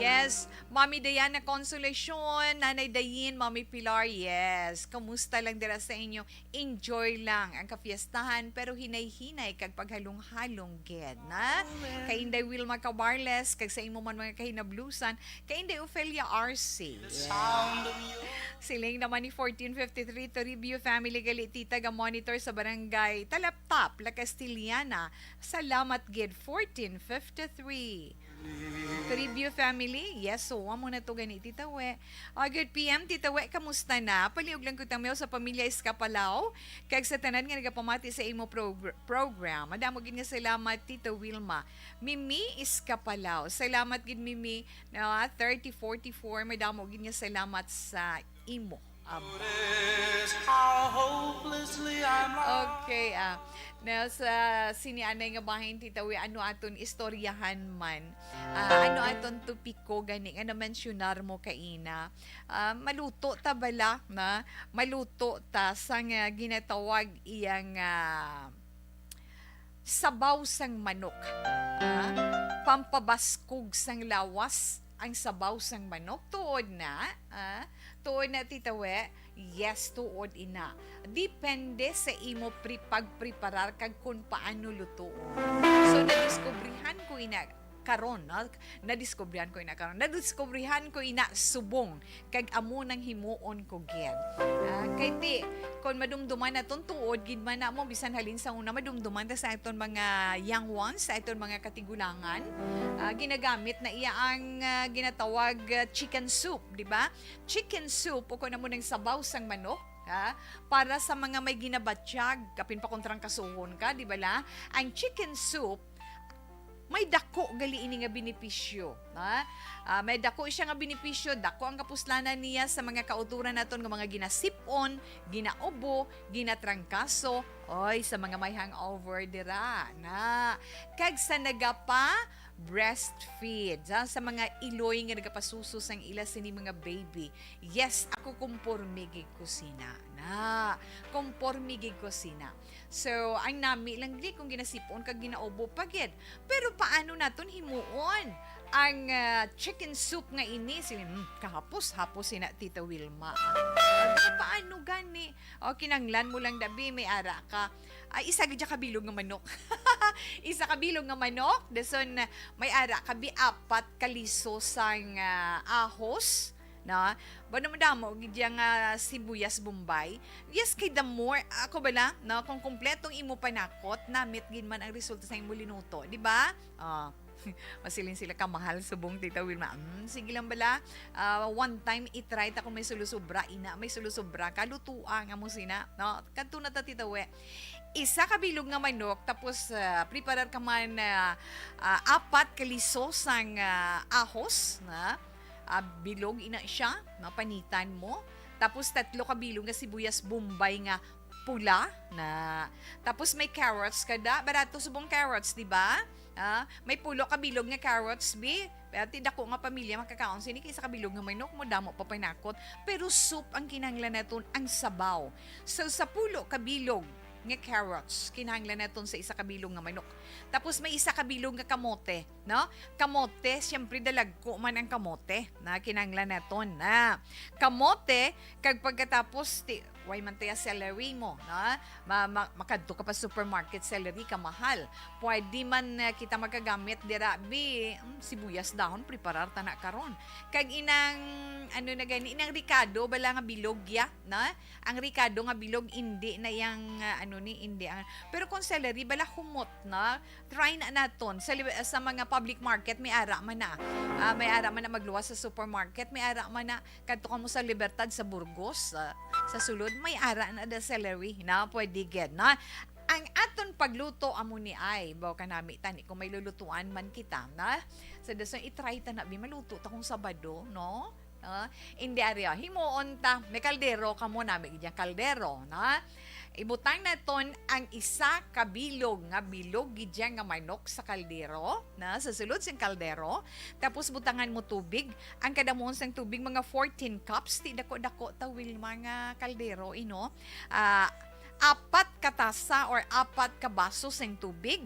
Yes, Mami Diana Consolacion, Nanay Dayin, Mami Pilar, yes. Kamusta lang dira sa inyo? Enjoy lang ang kafiestahan, pero hinay-hinay kag paghalong-halong gid, na? Kay Inday Wilma Cabarles, kag sa imo man mga kahinablusan, kay Inday Ofelia Arce. Siling naman ni fourteen fifty-three, Toribio family gali, Tita, ga-monitor sa barangay Talaptap, La Castellana. Salamat gid, fourteen fifty-three. Toribio family, yes, so, amo na to gani, Tita We. Ah, good P M, Tita We, kamusta na? Palihog lang ko tamiyaw sa pamilya Escapalao, kag sa tanan nga nagapamati sa imo progr-, program. Madamo gid nga salamat, Tita Wilma. Mimi Escapalao. Salamat gid, Mimi, na thirty forty-four. Madamo gid nga salamat sa imo. Aba. Okay, ah. Na sa sini anay nga bahin, Tita We, ano aton istoryahan man? Ah, ano aton topiko gani nga na-mensionar mo kaina? Ah, maluto ta bala, na? Maluto ta sang, ah, ginatawag iyang, ah, sabaw sang manok. Ah, pampabaskog sang lawas ang sabaw sang manok. Tuod na, ah, tuod na, Tita We. Yes, tuod ina. Depende sa imo pre-, pagpreparar kag kun paano lutuon. So, nadiskubrihan ko ina karon, no? Nadiskubrihan ko ina karon. Nadiskubrihan ko ina subong kag amo nang himuon ko gid. Ah, kay ti, kon madumduman naton, tuod gid man namo, bisan halin sa una, madumduman ta sa aton mga young ones, sa aton mga katigulangan, ah, ginagamit na iya ang, ah, ginatawag, ah, chicken soup, di ba? Chicken soup, o kon amo nang sabaw sang manok, ha? Para sa mga may ginabatyag, kapin pa kon trangkasuhon ka, di bala? Ang chicken soup, May dako gali ini nga benepisyo, ha? Ah, may dako siya nga benepisyo, dako ang kapuslanan niya sa mga kautoran naton nga mga ginasip-on, ginaubo, ginatrangkaso, oy, sa mga may hangover dira, na. Kag sa nagapa breastfeed, ha? Sa mga iloy nga nagapasuso sang ila sini mga baby. Yes, ako, kumporme gid ko sina, na. Kumporme gid ko sina. So, ang nami lang gid kung ginasip-on kag ginaubo pa gid. Pero paano naton himuon ang, ah, chicken soup nga ini? Sige, hmm, kahapos-hapos sina Tita Wilma, ah. Sabi, paano gani? O, kinanglan mo lang, dabi, may ara ka. Ay, isa gid ka bilog nga manok. Isa ka bilog nga manok, dason may ara ka bi apat ka liso sang, ah, ahos, no? Ba, madamo gid yang, ah, sibuyas Bombay. Yes, kay the more, ako bala, no, kung kompletong imo panakot, namit gid man ang resulta sa imo linuto, di ba? Ah, masiling sila kamahal subong, Tita Wilma. Mm, sige lang bala. Ah, one time i-try ta kung may sulusubra, ina, may sulusubra, kalutuan nga mo sina, no? Kadto na ta, Tita We. Isa ka bilog nga manok, tapos, ah, preparar ka man, ah, ah, apat ka liso sang, ah, ahos, na, ah, bilog ina siya, na panitan mo. Tapos tatlo ka bilog nga sibuyas Bombay nga pula, na. Tapos may carrots ka da, barato subong carrots, di ba? Ah, may pulo ka bilog nga carrots, bi. Pero ti dako nga pamilya makakaon sini kay isa ka bilog nga manok, madamo pa panakot. Pero soup ang kinahanglan naton, ang sabaw. So, sa pulo ka bilog nga carrots, kinahanglan naton sa isa ka bilog nga manok. Tapos may isa ka bilog nga kamote, no? Kamote, siyempre, dalagko man ang kamote na kinahanglan naton, na. Kamote, kag pagkatapos, ti-, way man tiya celery mo, no? Ma-, ma-, makadto ka pa supermarket, celery ka mahal. Pwede man, eh, kita magagamit dira, bi, mm, sibuyas dahon, preparar ta na karon. Kag inang, ano na gani, inang ricado, bala nga bilog ya, no? Ang ricado nga bilog, indi na yang, ah, ano ni, indi ang, pero kung celery, bala humot na, try na naton. Sa li-, sa mga public market, may ara man na. Ah, may ara man na magluwas sa supermarket, may ara man na. Kadto ka mo sa Libertad, sa Burgos, ah, sa sulod, may ara na da celery na pwede gid, no? Ang aton pagluto amo ni ay, baw kanami tani kung may lulutuan man kita, na? Sa dason, i-try ta na, bi, maluto ta kung Sabado, no? Ah, indi ari, ah, himuon ta, may kaldero ka mo, nami gid yang kaldero, na? Ibutang naton ang isa ka bilog nga bilog gid yang nga manok sa kaldero, na, sa sulod sing kaldero. Tapos butangan mo tubig. Ang kadamuon sang tubig, mga fourteen cups. Ti dako-dako ta, Wilma, nga kaldero, ino. Ah, apat ka tasa or apat ka baso sing tubig.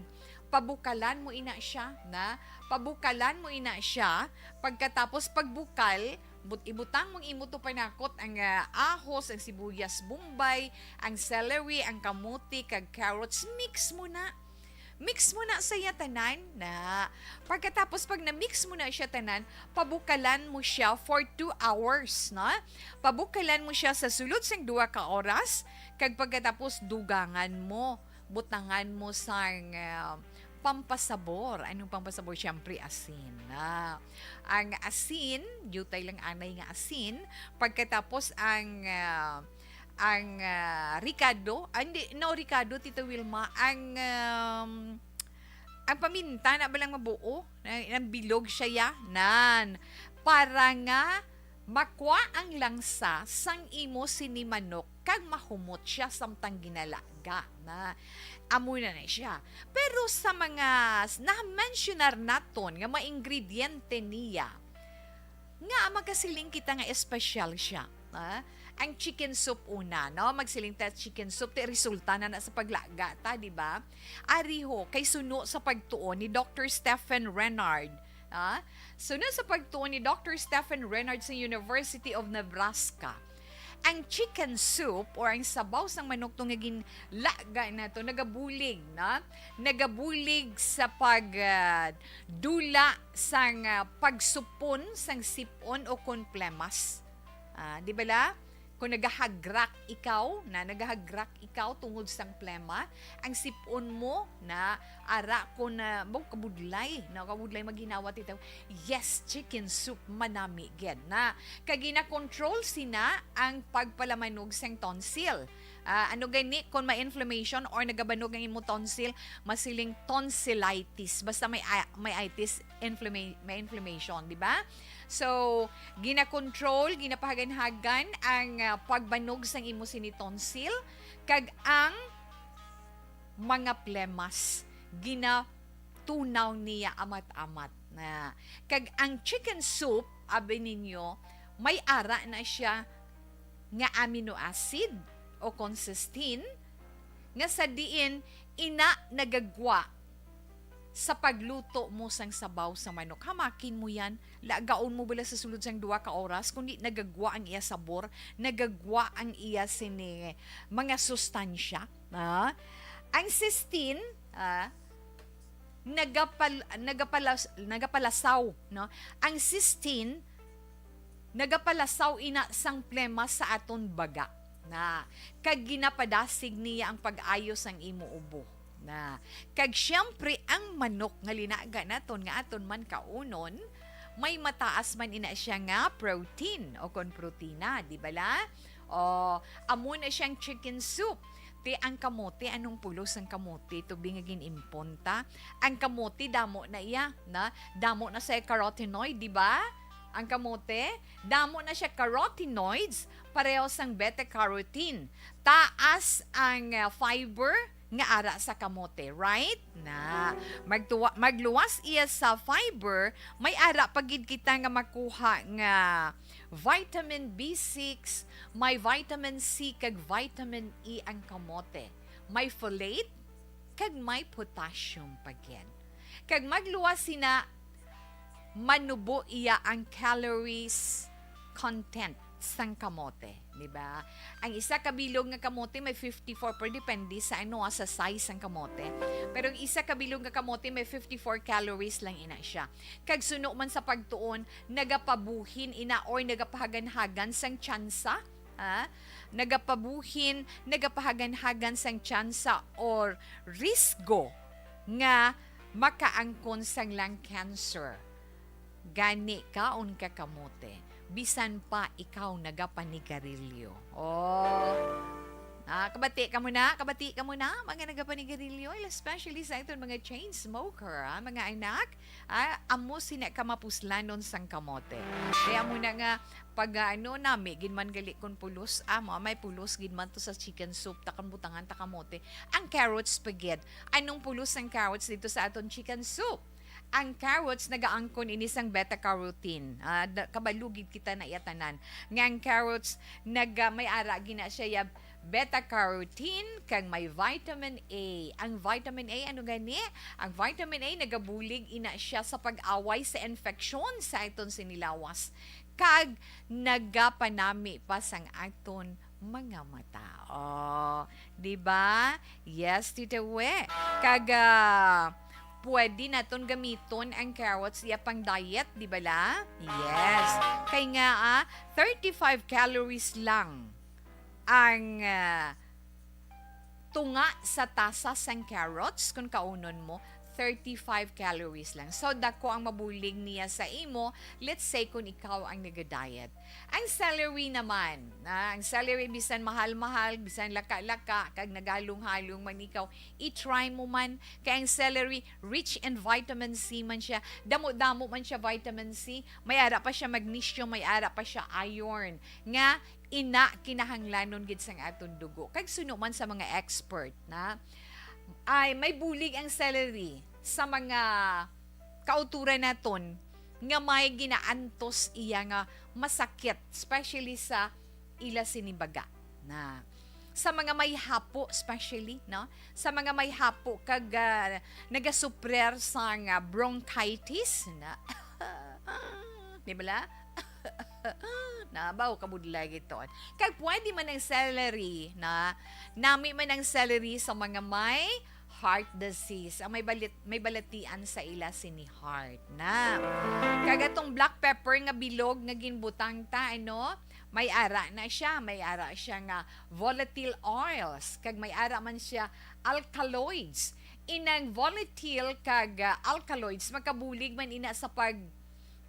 Pabukalan mo ina siya, na. Pabukalan mo ina siya. Pagkatapos pagbukal, but-, ibutang mong imo to panakot ang, ah, ahos, ang sibuyas Bombay, ang celery, ang kamote, kag carrots. Mix mo na. Mix mo na sa iya tanan, na. Pagkatapos, pag na-mix mo na siya tanan, pabukalan mo siya for two hours, no? Pabukalan mo siya sa sulod sang duha ka oras, kag pagkatapos, dugangan mo, butangan mo sang, ah, pampasabor. Anong pampasabor? Siyempre, asin, na. Ang asin, diutay lang anay nga asin. Pagkatapos, ang, ah, ang, ah, ricado, ah, hindi, no, ricado, Tita Wilma, ang, um, ang paminta na ba lang mabuo? Na, ang bilog siya, ya? Nan. Para nga makwa ang langsa sang imo sini manok kag mahumot siya samtang ginalaga na. Amo na na siya. Pero sa mga s-, na-mensionar naton nga mga ingrediente niya, nga makasiling kita nga espesyal siya, ah, ang chicken soup una, no? Magsiling ta chicken soup, ti resulta na na sa paglaga ta, di ba? Ari ho, kay suno sa pagtuon ni Doctor Stephen Renard, ah, suno sa pagtuon ni Doctor Stephen Renard sa University of Nebraska, ang chicken soup or ang sabaw sang manok to nga ginlaga nato nagabulig, na? Nagabulig sa pag, ah, dula sang, ah, pagsupon sang sip-on o kon plemas. Ah, di bala? Kung nagahagrak ikaw, na nagahagrak ikaw tungod sang plema, ang sip-on mo na ara ko na, baw, kabudlay, na kabudlay maghinawa titaw. Yes, chicken soup, manami gid na. Kag gina-control sina ang pagpalamanog sang tonsil. Ah, ano gani kung may inflammation or nagabanog ang imo tonsil, masiling tonsillitis. Basta may a-, may itis, inflama-, may inflammation, di ba? So, gina-control, ginapahaganhagan ang, ah, pagbanog sang imo sini tonsil, kag ang mga plemas, ginatunaw niya amat-amat na. Kag ang chicken soup, abi ninyo, may ara na siya nga amino acid o consistin nga sa diin ina nagagwa sa pagluto mo sang sabaw sa manok. Hamakin mo yan. Lagaon mo bala sa sulod sang duha ka oras, kundi nagagwa ang iya sabor, nagagwa ang iya sini mga sustansya. Ah, ang cysteine, ah, nagapal-, nagapalas-, nagapalasaw, no? Ang cysteine nagapalasaw ina sang plema sa aton baga na kag ginapadasig niya ang pag-ayo sang imo ubo. Na kag siyempre ang manok nga linaga naton nga aton man kaunon, may mataas man ina siya nga protein o kon protina, di bala? O, amo na siyang chicken soup. Ti ang kamote, anong pulos ang kamote? Tubig nga gin-impon ta. Ang kamote, damo na iya, na? Damo na sa carotenoid, di ba? Ang kamote, damo na siya carotenoids, pareho sang beta-carotene. Taas ang, ah, fiber nga ara sa kamote, right? Na, magtuwa-, magluwas iya sa fiber, may ara pa gid kita nga makuha nga vitamin B six, may vitamin C kag vitamin E ang kamote. May folate kag may potassium pa gid. Kag magluwas sina, manubo iya ang calories content sang kamote, di ba? Ang isa ka bilog nga kamote may fifty-four, pero depende sa ano, ah, sa size sang kamote. Pero ang isa ka bilog nga kamote may fifty-four calories lang ina siya. Kag suno man sa pagtuon, nagapabuhin ina or nagapahaganhagan sang tsansa, ha? Nagapabuhin, nagapahaganhagan sang tsansa or risgo nga makaangkon sang lung cancer. Gani, kaon ka kamote, bisan pa ikaw nagapanigarilyo. Oh. Ah, kabati ka mo na, kabati ka mo na, mga nagapanigarilyo, especially sa iton mga chain smoker, ah, mga anak, ah, amo sina ka mapuslanon sang kamote. Kaya mo na nga, pag, ah, ano, nami, gid man gali kun pulos, ah, mo, may pulos gid man to sa chicken soup, takang butangan ta kamote. Ang carrots pa gid. Anong pulos ang carrots dito sa aton chicken soup? Ang carrots nagaangkon ini sang beta-carotene. Ah, da-, kabalo gid kita na iya tanan. Nga ang carrots naga-, may ara gina siya ya beta-carotene kag may vitamin A. Ang vitamin A, ano gani? Ang vitamin A nagabulig ina siya sa pag-away sa infeksyon sa aton sinilawas kag nagapanami pa sang aton mga mata. Oh, di ba? Yes, Tita We. Kag, ah, pwede naton gamiton ang carrots iya pang diet, di bala? Yes. Kay nga, ah, thirty-five calories lang ang, ah, tunga sa tasa sang carrots, kung kaunon mo, thirty-five calories lang. So, dako ang mabulig niya sa imo, let's say, kung ikaw ang nagadiet. Ang celery naman, ah, ang celery, bisan mahal-mahal, bisan laka-laka, kag nagalong-halong man ikaw, i-try mo man. Kay ang celery, rich in vitamin C man siya. Damo-damo man siya vitamin C. May ara pa siya magnesium, may ara pa siya iron. Nga, ina kinahanglanon gid sang aton dugo. Kag suno man sa mga expert na, ay may bulig ang celery sa mga kauturan naton nga may ginaantos iya nga masakit, especially sa ila sini baga na sa mga may hapo, especially, no? Sa mga may hapo kag, ah, nagasuprer sa nga bronchitis na, di ba la? Nabaw kabudlay gid to. Kag pwede man ang celery na, nami man ang celery sa mga may heart disease. Ang may balit-, may balatian sa ila sini heart na. Kag atong black pepper nga bilog nga ginbutang ta, ano, may ara na siya, may ara siya nga volatile oils, kag may ara man siya alkaloids. Inang volatile kag, ah, alkaloids makabulig man ina sa pag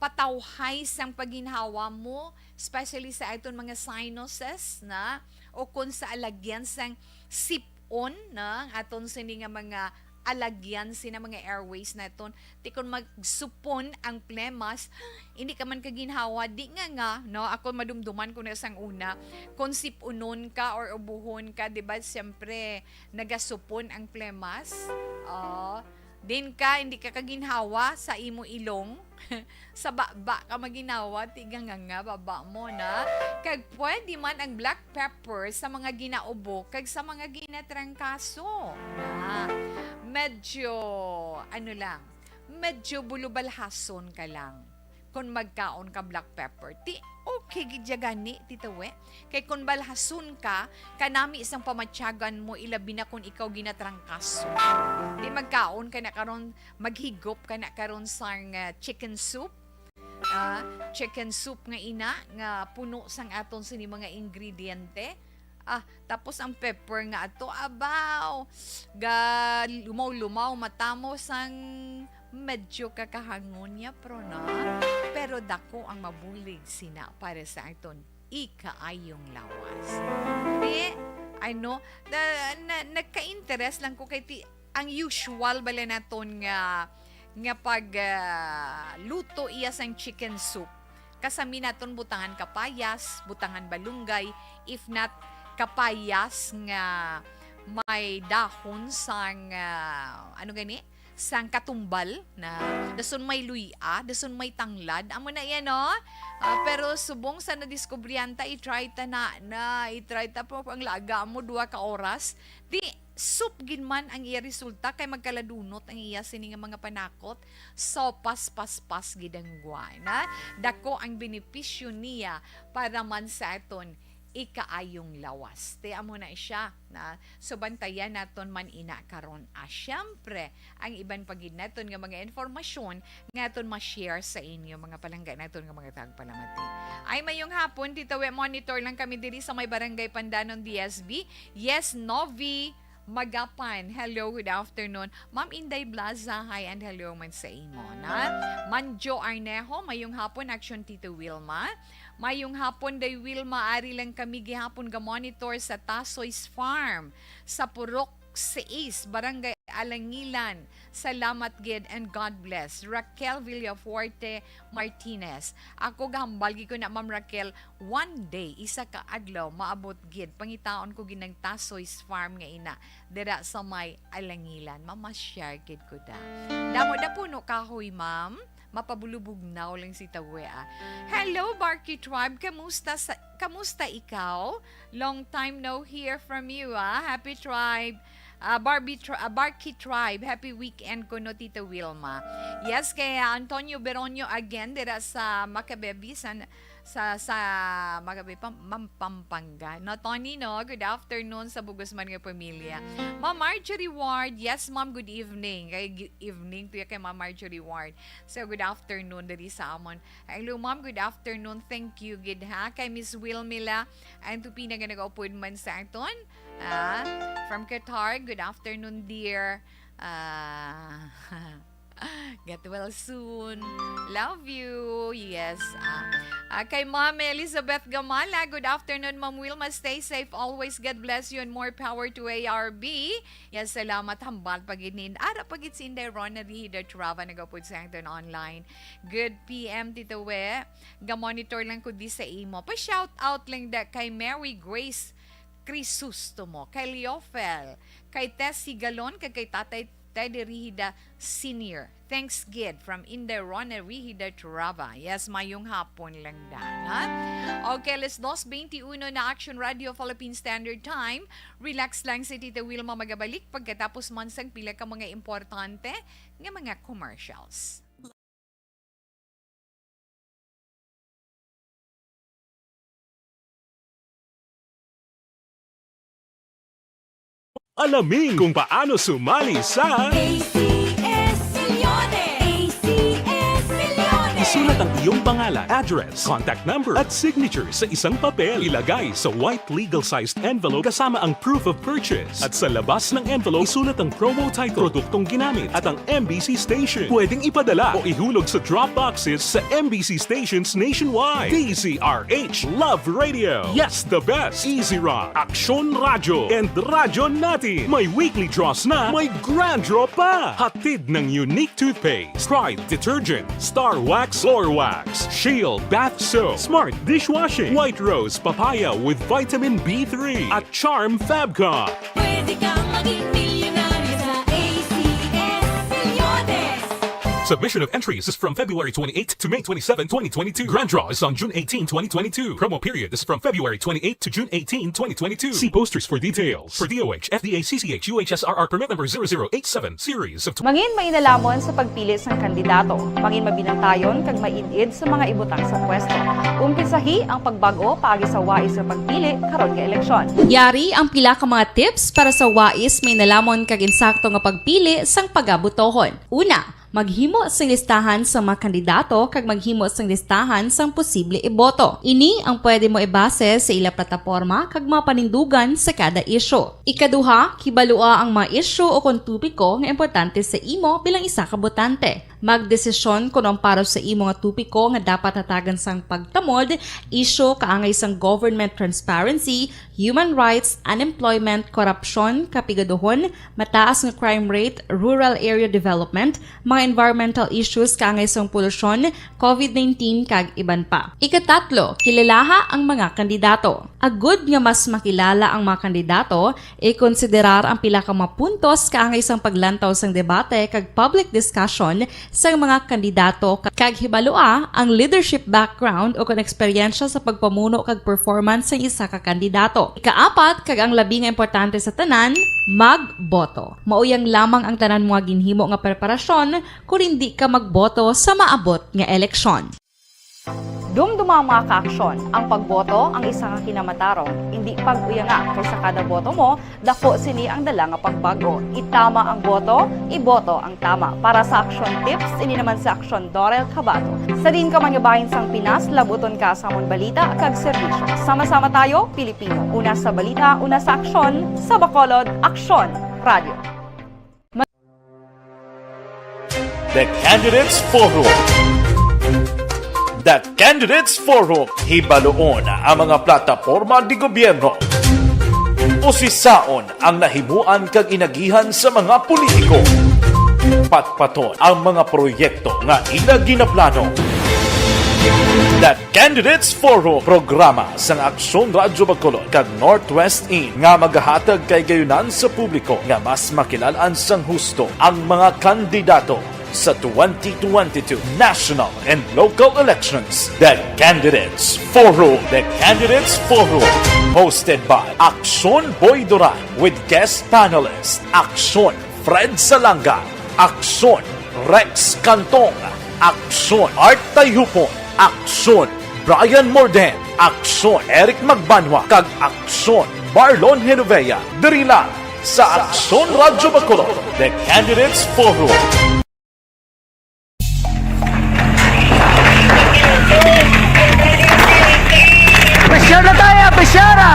patawhay sang pagginhawa mo, especially sa aton mga sinuses na, o kon sa alagyan sang sip-on na ang aton sini nga mga alagyan sina mga airways naton. Ti kon magsupon ang plemas, hindi ka man kaginhawa, di nga nga, no? Ako madumduman ko na sang una, kung sipunon ka or ubuhon ka, di ba, siyempre, nagasupon ang plemas. Oh, din ka, hindi ka kaginhawa sa imo ilong. Sa baba ka maginawa, ti ganganga baba mo na. Kag pwede man ang black pepper sa mga ginaubo kag sa mga ginatrangkaso. Na, medyo, ano lang, medyo bulubalhason ka lang kung magkaon ka black pepper. Ti, okay gid ya gani, Tita We. Kay kung balhason ka, kanami sang pamatyagan mo, ilabi na kung ikaw ginatrangkaso. Ti magkaon ka na karon, maghigop ka na karon sang, ah, chicken soup. Ah, chicken soup nga ina, nga puno sang aton sini mga ingrediente. Ah, tapos ang pepper nga ato, abaw, ga lumaw-lumaw, matamo sang medyo kakahangon niya, pero na, pero dako ang mabulig sina para sa aton ikaayong lawas. Di, ano, na, na, nagka-interest lang ko kay ti, ang usual bala naton nga, nga pag, ah, luto iya sang chicken soup. Kasami naton butangan kapayas, butangan balunggay, if not kapayas nga may dahon sang, ah, ano gani? Sang katumbal na, dason may luy-a, dason may tanglad. Amo na iya, no? Ah, pero subong sa nadiskubrihan ta, i-try ta na, na, i-try ta po ang laga mo, duha ka oras. Di, soup gid man ang iya resulta kay magkaladunot ang iya sini nga mga panakot. So, paspas-pas gid ang gwa, na dako ang benepisyo niya para man sa aton ikaayong lawas. Ti amo na siya, na, so, bantayan naton man ina karon. Ah, syempre, ang iban pa gid naton nga mga informasyon nga aton ma-share sa inyo, mga palangga naton nga mga tagpalamati. Ay, mayong hapon, Tita We, monitor lang kami diri sa may Barangay Pandanon, D S B. Yes, Novi Magapan. Hello, good afternoon. Ma'am Inday Blaza, hi and hello man sa imo, na. Manjo Arnejo, mayong hapon, Action Tito Wilma. Mayong hapon, Day Wilma, ari lang kami gihapon ga-monitor sa Tasoy's Farm, sa Purok sais, Barangay Alangilan. Salamat gid and God bless. Raquel Villafuerte Martinez. Ako gahambal gid ko na, Ma'am Raquel, one day, isa ka adlaw, maabot gid. Pangitaon ko gid ang Tasoy's Farm nga ina, dira sa may Alangilan. Mamasyar gid ko da. Damo da puno kahoy, ma'am. Mapabulubugnaw lang si Tawe, ah. Hello, Barky Tribe. Kamusta sa, kamusta ikaw? Long time no hear from you, ah. Happy Tribe. Ah, Barbie Tri-, ah, Barky Tribe. Happy weekend ko, no, Tita Wilma. Yes, kay, ah, Antonio Beronio again, dira sa Makabebi, sa, sa, sa Makabebi, Pam-, Ma'am Pampanga. No, Tony, no? Good afternoon sa bugos man nga pamilya. Ma'am Marjorie Ward, yes, ma'am, good evening. Kay gi-, evening to ya kay Ma'am Marjorie Ward. So, good afternoon diri sa amon. Hello, ma'am, good afternoon. Thank you, gid, ha. Kay Miss Wilmila, ang tupina nga nagaupod man sa aton. Ah, from Qatar, good afternoon, dear. Ah, get well soon. Love you. Yes. Ah, ah, kay Ma'am Elizabeth Gamala, good afternoon, Ma'am Wilma. Stay safe always. God bless you and more power to A R B. Yes, salamat. Hambal pa gid ni. Ara pa gid si Inday Rona Rihida Trava nagapod sa aton online. Good P M, Tito We. Ga-monitor lang ko di sa imo. Pa-shout out lang da kay Mary Grace Crisostomo, kay Leofel, kay Tessie Galon, kag kay Tatay Teddy Rihida Senior. Thanks gid from Inday Rona Rihida Trava. Yes, mayong hapon lang da, ha? Okay, alas dos beintiuno na, Action Radio Philippine Standard Time. Relax lang si Tita Wilma, magabalik pagkatapos man sang pila ka mga importante nga mga commercials. Alamin kung paano sumali sa A C S Milyones! A C S Milyones! Isulat ang iyong pangalan, address, contact number, at signature sa isang papel. Ilagay sa white legal-sized envelope kasama ang proof of purchase. At sa labas ng envelope, isulat ang promo title, produktong ginamit, at ang M B C station. Pwedeng ipadala o ihulog sa drop boxes sa M B C stations nationwide. D Z R H Love Radio. Yes, the best. Easy Rock, Aksyon Radyo, and Radyo Natin. May weekly draws na, may grand draw pa. Hatid ng Unique Toothpaste, Pride Detergent, Star Wax, Floor Wax, Shield Bath Soap, Smart Dishwashing, White Rose Papaya with Vitamin B three, at Charm Fabcon. Pwede kang maging milyonaryo sa A C S Milyones. Submission of entries is from February twenty-eighth to May twenty-seven, twenty twenty-two. Grand draw is on June eighteen, twenty twenty-two. Promo period is from February twenty-eighth to June eighteen, twenty twenty-two. See posters for details. For D O H, F D A, C C H, U H S R R permit number zero zero eight seven, series of Mangin mainalhamon sa pagpili sang kandidato. Mangin mabinantayon kag maid-id sa mga ibutang sa pwesto. Umpisahi ang pagbag-o paagi sa wais nga pagpili karon nga eleksyon. Yari ang pila ka mga tips para sa wais, mainalhamon kag insakto nga pagpili sang pagabutohon. Una, maghimo sing listahan sa mga kandidato kag maghimo sing listahan sang posible iboto. Ini ang pwede mo ibase sa ila plataporma kag mga panindugan sa kada isyu. Ikaduha, kibalua ang mga isyu o kon topiko nga importante sa imo bilang isa ka botante. Magdesisyon kon ang para sa imo nga topiko nga dapat hatagan sang pagtamod, isyu kaangay sang government transparency, human rights, unemployment, korupsyon, kapigaduhon, mataas nga crime rate, rural area development, mga environmental issues kaangay sang polusyon, covid nineteen, kag iban pa. Ikatatlo, kilalaha ang mga kandidato. Agud nga mas makilala ang mga kandidato, ikonsiderar ang pila ka mga puntos kaangay sang paglantaw sang debate kag public discussion sang mga kandidato, kag hibalua ang leadership background o kon eksperyensya sa pagpamuno kag performance sang isa ka kandidato. Ikaapat, kag ang labi nga importante sa tanan, magboto. Mauyang lamang ang tanan mga ginhimo nga preparasyon kon indi ka magboto sa maabot nga eleksyon. Dumduma, mga kaaksyon, ang pagboto ang isa ka kinamatarong, indi pag-uyanga, kay sa kada boto mo, daku sini ang dala nga pagbag-o. Itama ang boto, iboto ang tama. Para sa Aksyon Tips, ini naman si Aksyon Dorel Cabato. Sa diin ka man nga bahin sang Pinas, labuton ka sa amon balita kag serbisyo. Sama-sama tayo, Pilipino. Una sa balita, una sa aksyon, sa Bacolod, Aksyon Radio. The Candidates Forum. The Candidates Forum, hibaluon ang mga plataporma di gobyerno. Usisaon ang nahimuan kag inagihan sa mga politiko. Patpaton ang mga proyekto nga ila ginaplano. The Candidates Forum, programa sang Aksyon Radyo Bacolod kag Northwest In nga magahatag kahigayonan sa publiko nga mas makilal-an sang husto ang mga kandidato sa twenty twenty-two national and local elections. The Candidates Forum. The Candidates Forum, hosted by Aksyon Boy Duran with guest panelist Aksyon Fred Salanga, Aksyon Rex Cantong, Aksyon Art Tayhupon, Aksyon Brian Morden, Aksyon Eric Magbanwa, kag Aksyon Marlon Genovea. Diri lang sa Aksyon Radyo Bacolod, The Candidates Forum. Pisyara tayo, pisyara!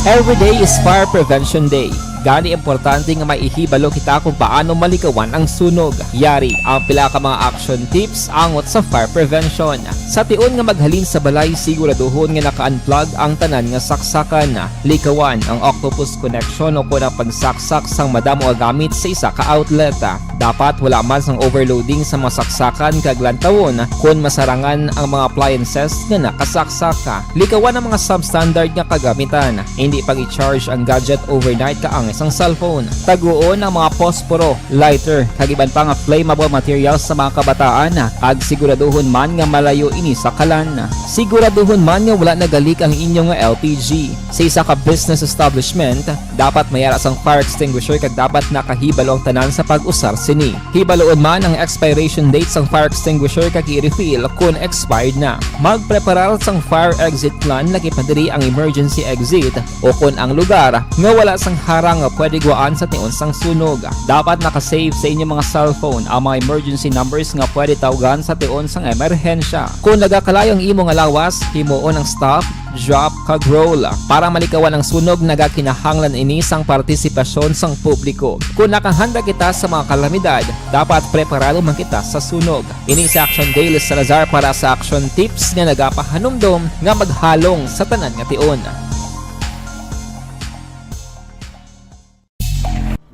Every day is Fire Prevention Day. Gani, importante nga may ihibalo kita kung paano malikawan ang sunog. Yari ang pila ka mga action tips angot sa fire prevention. Sa tion nga maghalin sa balay, siguraduhon nga naka-unplug ang tanan nga saksakan. Likawan ang octopus connection o kon ang pagsaksak sang madamo nga gamit sa isa ka outlet. Dapat wala man sang overloading sa mga saksakan kag lantawon kon masarangan ang mga appliances nga nakasaksak. Likawan ang mga substandard nga kagamitan. Hindi pag-i-charge ang gadget overnight kaangay sang cellphone. Taguon ang mga posporo, lighter, kag iban pa nga flammable materials sa mga kabataan, kag siguraduhon man nga malayo ini sa kalan. Siguraduhon man nga wala nagalik ang inyo nga L P G. Sa isa ka business establishment, dapat may ara sang fire extinguisher kag dapat nakahibalo ang tanan sa pag-usar Ni, hibaluon man ang expiration date sang fire extinguisher kag i-refill kon expired na. Magpreparar sang fire exit plan, lagi pa diri ang emergency exit, o kon ang lugar nga wala sang harang nga pwede gwaan sa tion sang sunog. Dapat naka-save sa inyo mga cellphone ang mga emergency numbers nga pwede tawgan sa tion sang emerhensya. Kon nagakalayo ang imo nga lawas, himuon ang stop, drop, kag roll. Para malikawan ang sunog, nagakinahanglan ini sang partisipasyon sang publiko. Kon nakahanda kita sa mga kalamidad, dapat preparado man kita sa sunog. Ini si Action Daily Salazar para sa Action Tips nga nagapahanumdom nga maghalong sa tanan nga tion.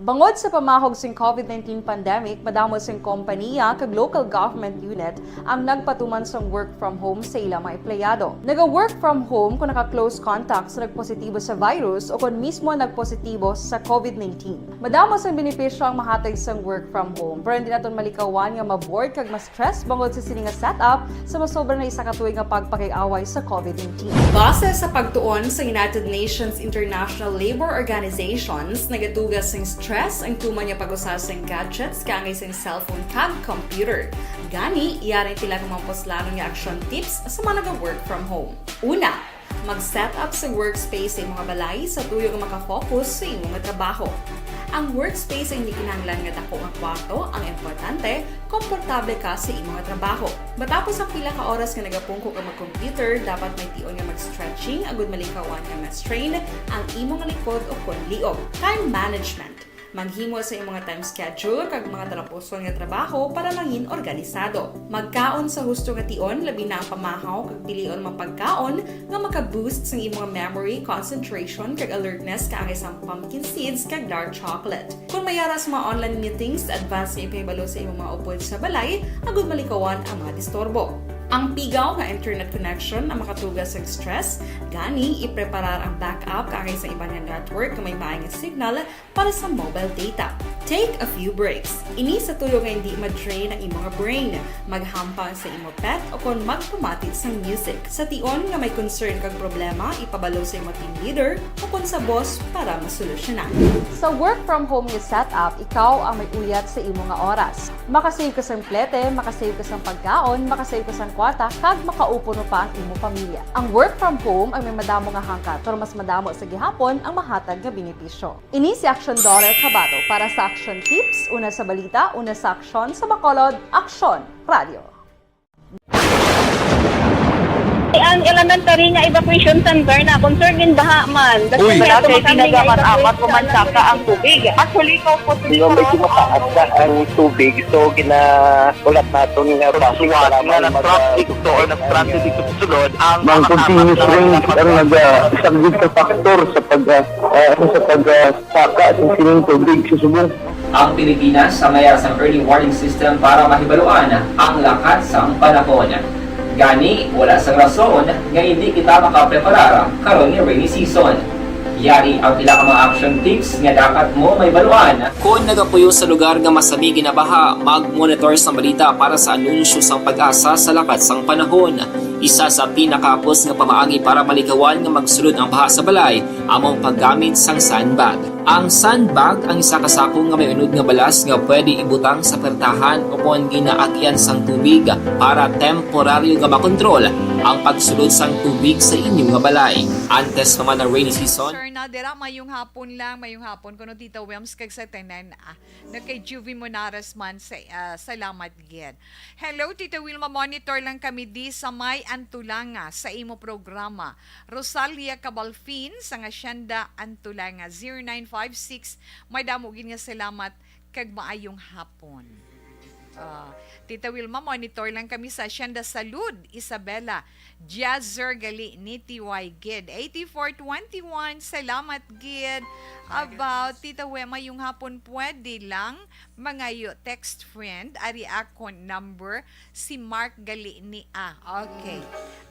Bangod sa pamahog sing covid nineteen pandemic, madamo sing kompaniya kag local government unit ang nagpatuman sang work from home sa ila mga empleyado. Naga-work from home kung naka-close contact sa nagpositibo sa virus o kon mismo nagpositibo sa covid nineteen. Madamo sang benepisyo ang mahatag sang work from home, pero hindi naton malikawan nga ma-bored kag ma-stress bangod sa sini nga setup sa masobra na isa ka tuig nga pagpakig-away sa covid nineteen. Base sa pagtuon sa United Nations International Labor Organizations, nagatuga sing stress ang tuman nga pag-usa sing gadgets kaangay sing cellphone kag computer. Gani, yari ang pila ka mga puslanon nga action tips sa mga naga-work from home. Una, mag-set up sa workspace sa imong balay sa tuyo nga makafocus sa imo nga trabaho. Ang workspace ay hindi kinahanglan nga dako nga kwarto, ang importante, komportable ka sa imo nga trabaho. Matapos ang pila ka oras nga nagapungko ka mag-computer, dapat may tion nga mag-stretching agud malikawan nga ma-strain ang imo nga likod o kon liog. Time management. Maghimo sa imong nga time schedule kag mga talapuson nga trabaho para mangin organisado. Magkaon sa husto nga tion, labi na ang pamahaw kag pilion mga pagkaon nga maka-boost sang imong memory, concentration, kag alertness kaangay sang pumpkin seeds kag dark chocolate. Kung may ara sa mga online meetings, advance nga ipahibalo sa imong mga upod sa balay agud malikawan ang mga disturbo. Ang pigaw nga internet connection ang makatuga sa stress, gani ipreparar ang backup kaangay sa iban nga network nga may maay nga signal para sa mobile data. Take a few breaks. Ini sa tuyo nga hindi ma-drain ang imo nga brain. Maghampang sa imo pet o kon magpamati sang music. Sa tion nga may concern kag problema, ipabalo sa imo team leader o kon sa boss para masolusyonan. Sa work from home nga setup, ikaw ang may uyat sa imo nga oras. Makasave ka sang plete, makasave ka sang pagkaon, makasave ka sang kwarta, kag makaupod pa ang imo pamilya. Ang work from home ang may madamo nga hangkat, pero mas madamo sa gihapon ang mahatag nga benepisyo. Ini si Aksyon Dorel Cabato para sa Aksyon Tips, una sa balita, una sa aksyon, sa Bacolod, Aksyon Radio. Ang elementary nga evacuation center na concerned din baha man. Uy. Malaki, tinaga man amat o mansaka ang tubig. Actually, ikaw po, di ba, may tumataas na ang tubig, so gina-, ulat naton nga base nga para nag-traffic to or nag-transit dito sa sulod ang mga continuous rain ang nag-, ah, isang good factor sa pag, ah, ah, sa pag, ah, saka sa sining tubig sa subong. Ang Pilipinas ang may sang early warning system para mahibaluan ang lakat sang panahon. Gani, wala sang rason nga hindi kita makapreparar karon nga rainy season. Yari ang pila ka mga action tips nga dapat mo mahibaluan. Kon nagapuyo sa lugar nga masami ginabaha, mag-monitor sang balita para sa anunsyo sang PAGASA sa lakat sang panahon. Isa sa pinakahapos nga pamaagi para malikawan nga magsulod ang baha sa balay amo ang paggamit sang sandbag. Ang sandbag ang isa ka sako nga may unod nga balas nga pwede ibutang sa pertahan o kon ginaagian sang tubig para temporaryo nga makontrol ang pagsulod sang tubig sa inyo nga balay. Antes pa man ang rainy season. Sir, na dira, mayong hapon lang, mayong hapon kuno Tita Wilms kag sa tanan, ah, na kay Juvie Monares man sa, ah, salamat gid. Hello, Tita Wilma, monitor lang kami di sa may Antulanga sa imo programa. Rosalia Cabalfin sa Hacienda Antulanga, zero nine five six. May damo gid nga salamat kag maayong hapon. Ah, Tita Wilma, monitor lang kami sa Hacienda Salud, Isabela. Jazzer gali ni T Y gid. Eighty-four twenty-one, salamat gid. About Tita Wilma, mayong hapon, pwede lang mangayo text friend, ari akon number, si Mark gali ni, ah, okay.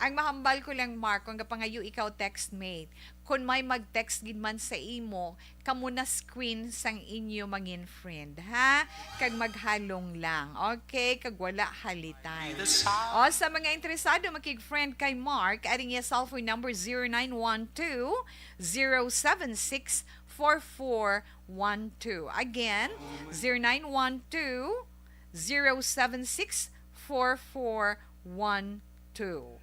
Ang mahambal ko lang, Mark, kung gapangayo ikaw text mate, kung may mag-text gid man sa imo, kamo na screen sang inyo mangin friend, ha? Kag maghalong lang, okay? Kag wala halitay. O, sa mga interesado makig-friend kay Mark, ari niya cellphone number zero nine one two, zero seven six, four four one two. Again, zero nine one two, zero seven six, four four one two.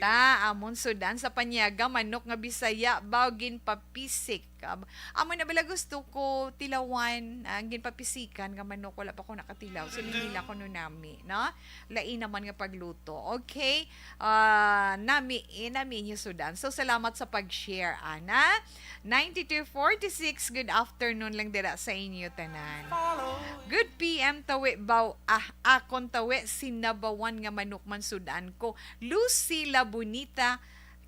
Ta, amon sudan sa panyaga, manok nga Bisaya, baw ginpapisik. Ab-, amo na bala gusto ko tilawan, ang ginpapisikan nga manok, wala pa ko nakatilaw. Sini nila ko no nami, no? Lain naman nga pagluto. Okay? Ah, nami, eh, nami inyo sudan. So, salamat sa pag-share, ana. Ninety-two forty-six, good afternoon lang dira sa inyo tanan. Good P M tawi baw, ah, akon tawi, sinabawan nga manok man sudan ko. Lucy Labunita,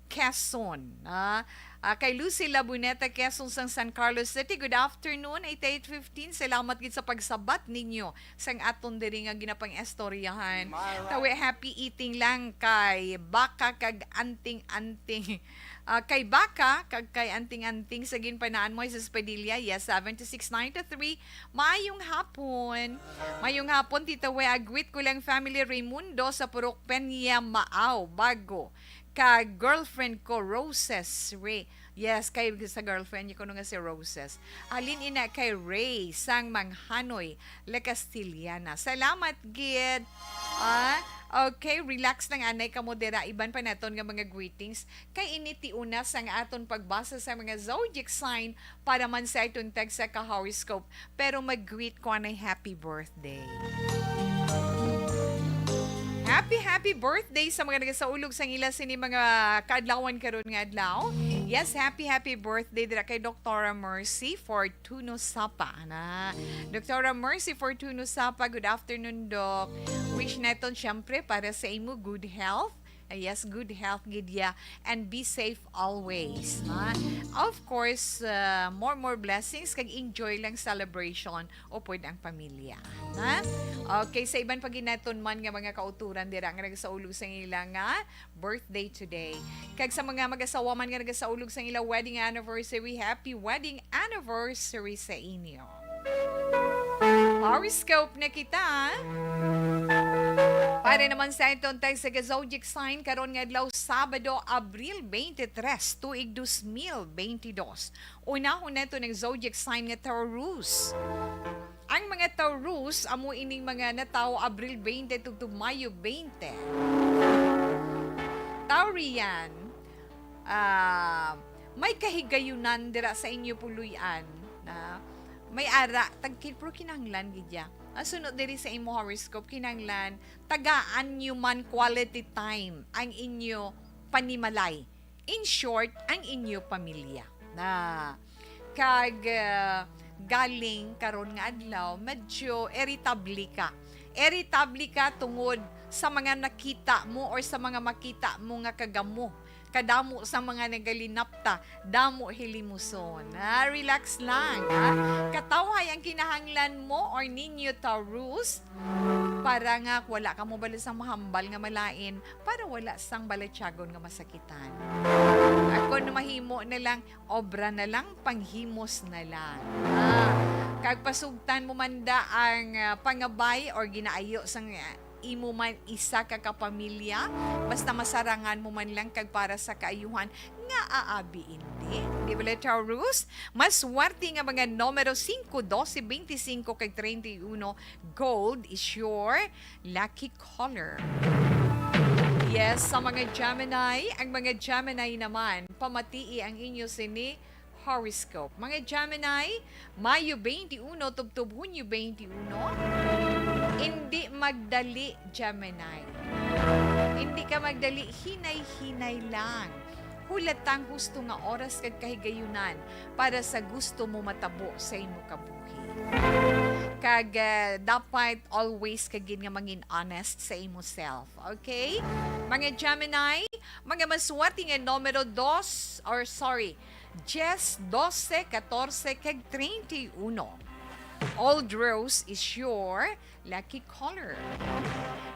Quezon. Ah, ah, kay Lucy Labuneta, Quezon, sang San Carlos City. Good afternoon, eighty-eight fifteen. Salamat gid sa pagsabat ninyo sang aton diri nga ginapang-istoryahan. Tawi, happy eating lang kay Baka kag Anting-Anting. Ah, kay Baka kag kay Anting-Anting sa ginpanaan mo, Jesus Padilla. Yes, seven two six nine two three. Maayong hapon. Maayong hapon, Tita We. Agwit ko lang family Raimundo sa Purok Peña, Maaw, Bago. Kag girlfriend ko, Roses Ray. Yes, kay sa girlfriend niya kuno nga si Roses. Halin ina kay Ray sang Manghanoy, La Castellana. Salamat gid. Ah, okay, relax lang anay kamo dira. Iban pa naton nga mga greetings. Kay ini ti una sang aton pagbasa sa mga zodiac sign para man sa aton tag sa ka-horoscope. Pero mag-greet ko anay happy birthday. Happy, happy birthday sa mga nagasaulog sang ila sini mga kaadlawan karon nga adlaw. Yes, happy, happy birthday dira kay Doktora Mercy Fortuno Sapa, na. Doktora Mercy Fortuno Sapa, good afternoon, Doc. Wish naton, syempre, para sa imo good health. Ah, yes, good health gid ya, and be safe always, ha? Of course, uh, more, more blessings, kag enjoy lang celebration upod ang pamilya, ha? Okay, sa iban pa gid naton man nga mga kauturan dira nga nagsaulog sang ila nga birthday today. Kag sa mga mag-asawa man nga nagasaulog sang ila wedding anniversary, happy wedding anniversary sa inyo. Horoscope na kita. Para naman sa aton tag sa zodiac sign karon nga adlaw, Sabado, Abril twenty-three, tuig dos mil twenty-dos. Unahon nato ang zodiac sign nga Taurus. Ang mga Taurus amo ining mga natawo Abril twenty tubtob Mayo twenty. Taurian, ah, may kahigayunan dira sa inyo puloy-an, na may ara tagkil, pero kinahanglan gid ya. Ang sunod diri sa imo horoscope, kinahanglan tagaan nyo man quality time ang inyo panimalay. In short, ang inyo pamilya. Na, kag, ah, galing karon nga adlaw, medyo irritable ka. Irritable ka tungod sa mga nakita mo or sa mga makita mo nga kagamo. Kadamo sa mga nagalinapta, damo hilimuson. Ah, relax lang, ha? Katawhay ang kinahanglan mo or ninyo, Taurus, para nga wala kamo bala sang mahambal nga malain, para wala sang balatyagon nga masakitan. At kung mahimo na lang, obra na lang, panghimos na lang. Ah, kag pasugtan mo man da ang, ah, pangabay or ginaayo sang, ah, imo man isa ka kapamilya, basta masarangan mo man lang kag para sa kaayuhan nga aabi, indi. Di bala, Taurus? Mas swerte nga mga numero singko, dose, bente singko, kag treinta y uno. Gold is your lucky color. Yes, sa mga Gemini, ang mga Gemini naman, pamatii ang inyo sini horoscope. Mga Gemini, Mayo twenty-one tubtob Hunyo twenty-one, indi magdali, Gemini. Indi ka magdali, hinay-hinay lang. Hulatang husto nga oras kag kahigayunan para sa gusto mo matabo sa imo kabuhi. Kag, ah, dapat always ka gid nga mangin honest sa imo self. Okay? Mga Gemini, mga maswerte nga numero dos, or sorry, diyes, dose, katorse, kag treinta y uno. Old rose is your lucky color.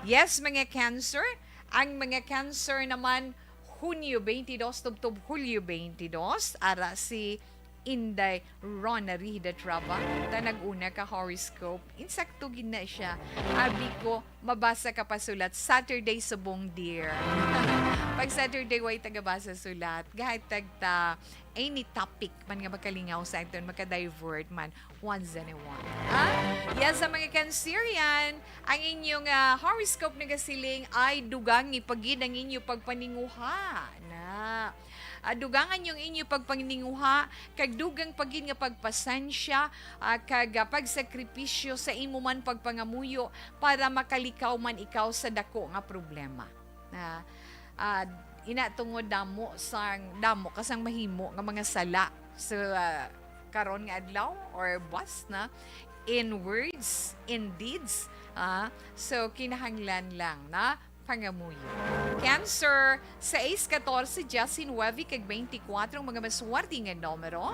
Yes, mga Cancer, ang mga Cancer naman, Hunyo twenty-two tubtob Hulyo twenty-two, ara si Inday Rona Rihida Traba, ta nag-una ka horoscope. Insakto gid na siya. Abi ko, mabasa ka pa sulat Saturday subong, dear. Pag Saturday, way tagabasa sulat. Gahatag ta any topic man nga makalingaw sa aton, makadivert man. Once in a while. Ha? Yes, sa mga Cancerian, ang inyong, ah, horoscope nagasiling ay dugang ipagid ang inyo pagpaninguha. Na. Ah, dugangan yung inyo pagpaninguha, kag dugang pa gid nga pagpasensya, ah, kag, ah, pagsakripisyo sa imo man pagpangamuyo para makalikaw man ikaw sa dako nga problema. Na, ah, ina tungod damo sang, damo ka sang mahimo nga mga sala sa, ah, karon nga adlaw or buwas na, in words, in deeds, ah, so kinahanglan lang na pangamuyo. Cancer, sais, katorse, diyes nuebe, kag beintikwatro ang mga maswerte nga numero.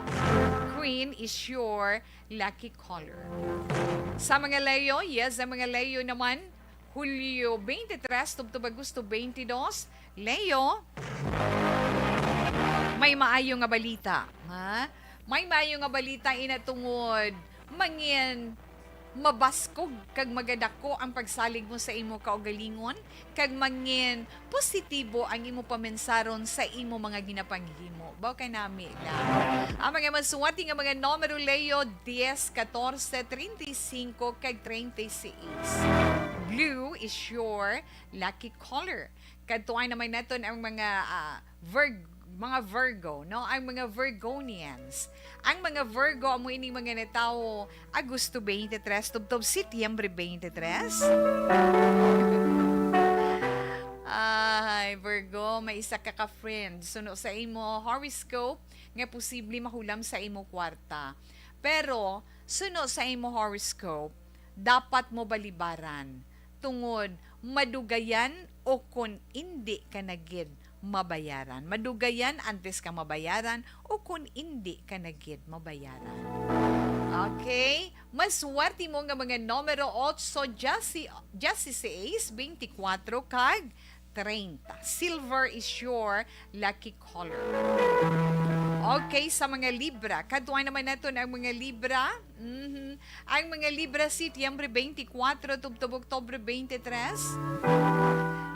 Green is your lucky color. Sa mga Leo, yes, ang mga Leo naman, Hulyo twenty-three tubtob Agosto twenty-two, Leo, may maayo nga balita, ha? May maayo nga balita ina tungod mangin mabaskog kag magadako ang pagsalig mo sa imo kaugalingon, kag mangin positibo ang imo pamensaron sa imo mga ginapanghimo. Baw ka nami lang. Ang mga maswerte nga mga numero, Leo, diyes, katorse, treinta y cinco, kag treinta y seis. Blue is your lucky color. Kadtuan naman naton ang mga, ah, Virg-, mga Virgo, no? Ang mga Virgonians. Ang mga Virgo, amo ining mga natawo Agosto twenty-three tubtob Setyembre twenty-three. Ay, Virgo, may isa ka ka-friend suno sa imo horoscope nga posible mahulam sa imo kwarta. Pero, suno sa imo horoscope, dapat mo balibaran tungod madugayan o kon indi ka na gid mabayaran. Madugayan antes ka mabayaran o kon indi ka na gid mabayaran. Okay? Maswerte mo nga mga numero otso, diyes, diyes seis, beintikwatro, kag treinta. Silver is your lucky color. Okay, sa mga Libra. Kadtuan naman naton ang mga Libra. Mhm. Ang mga Libra, Setyembre twenty-four tubtob Oktubre twenty-three.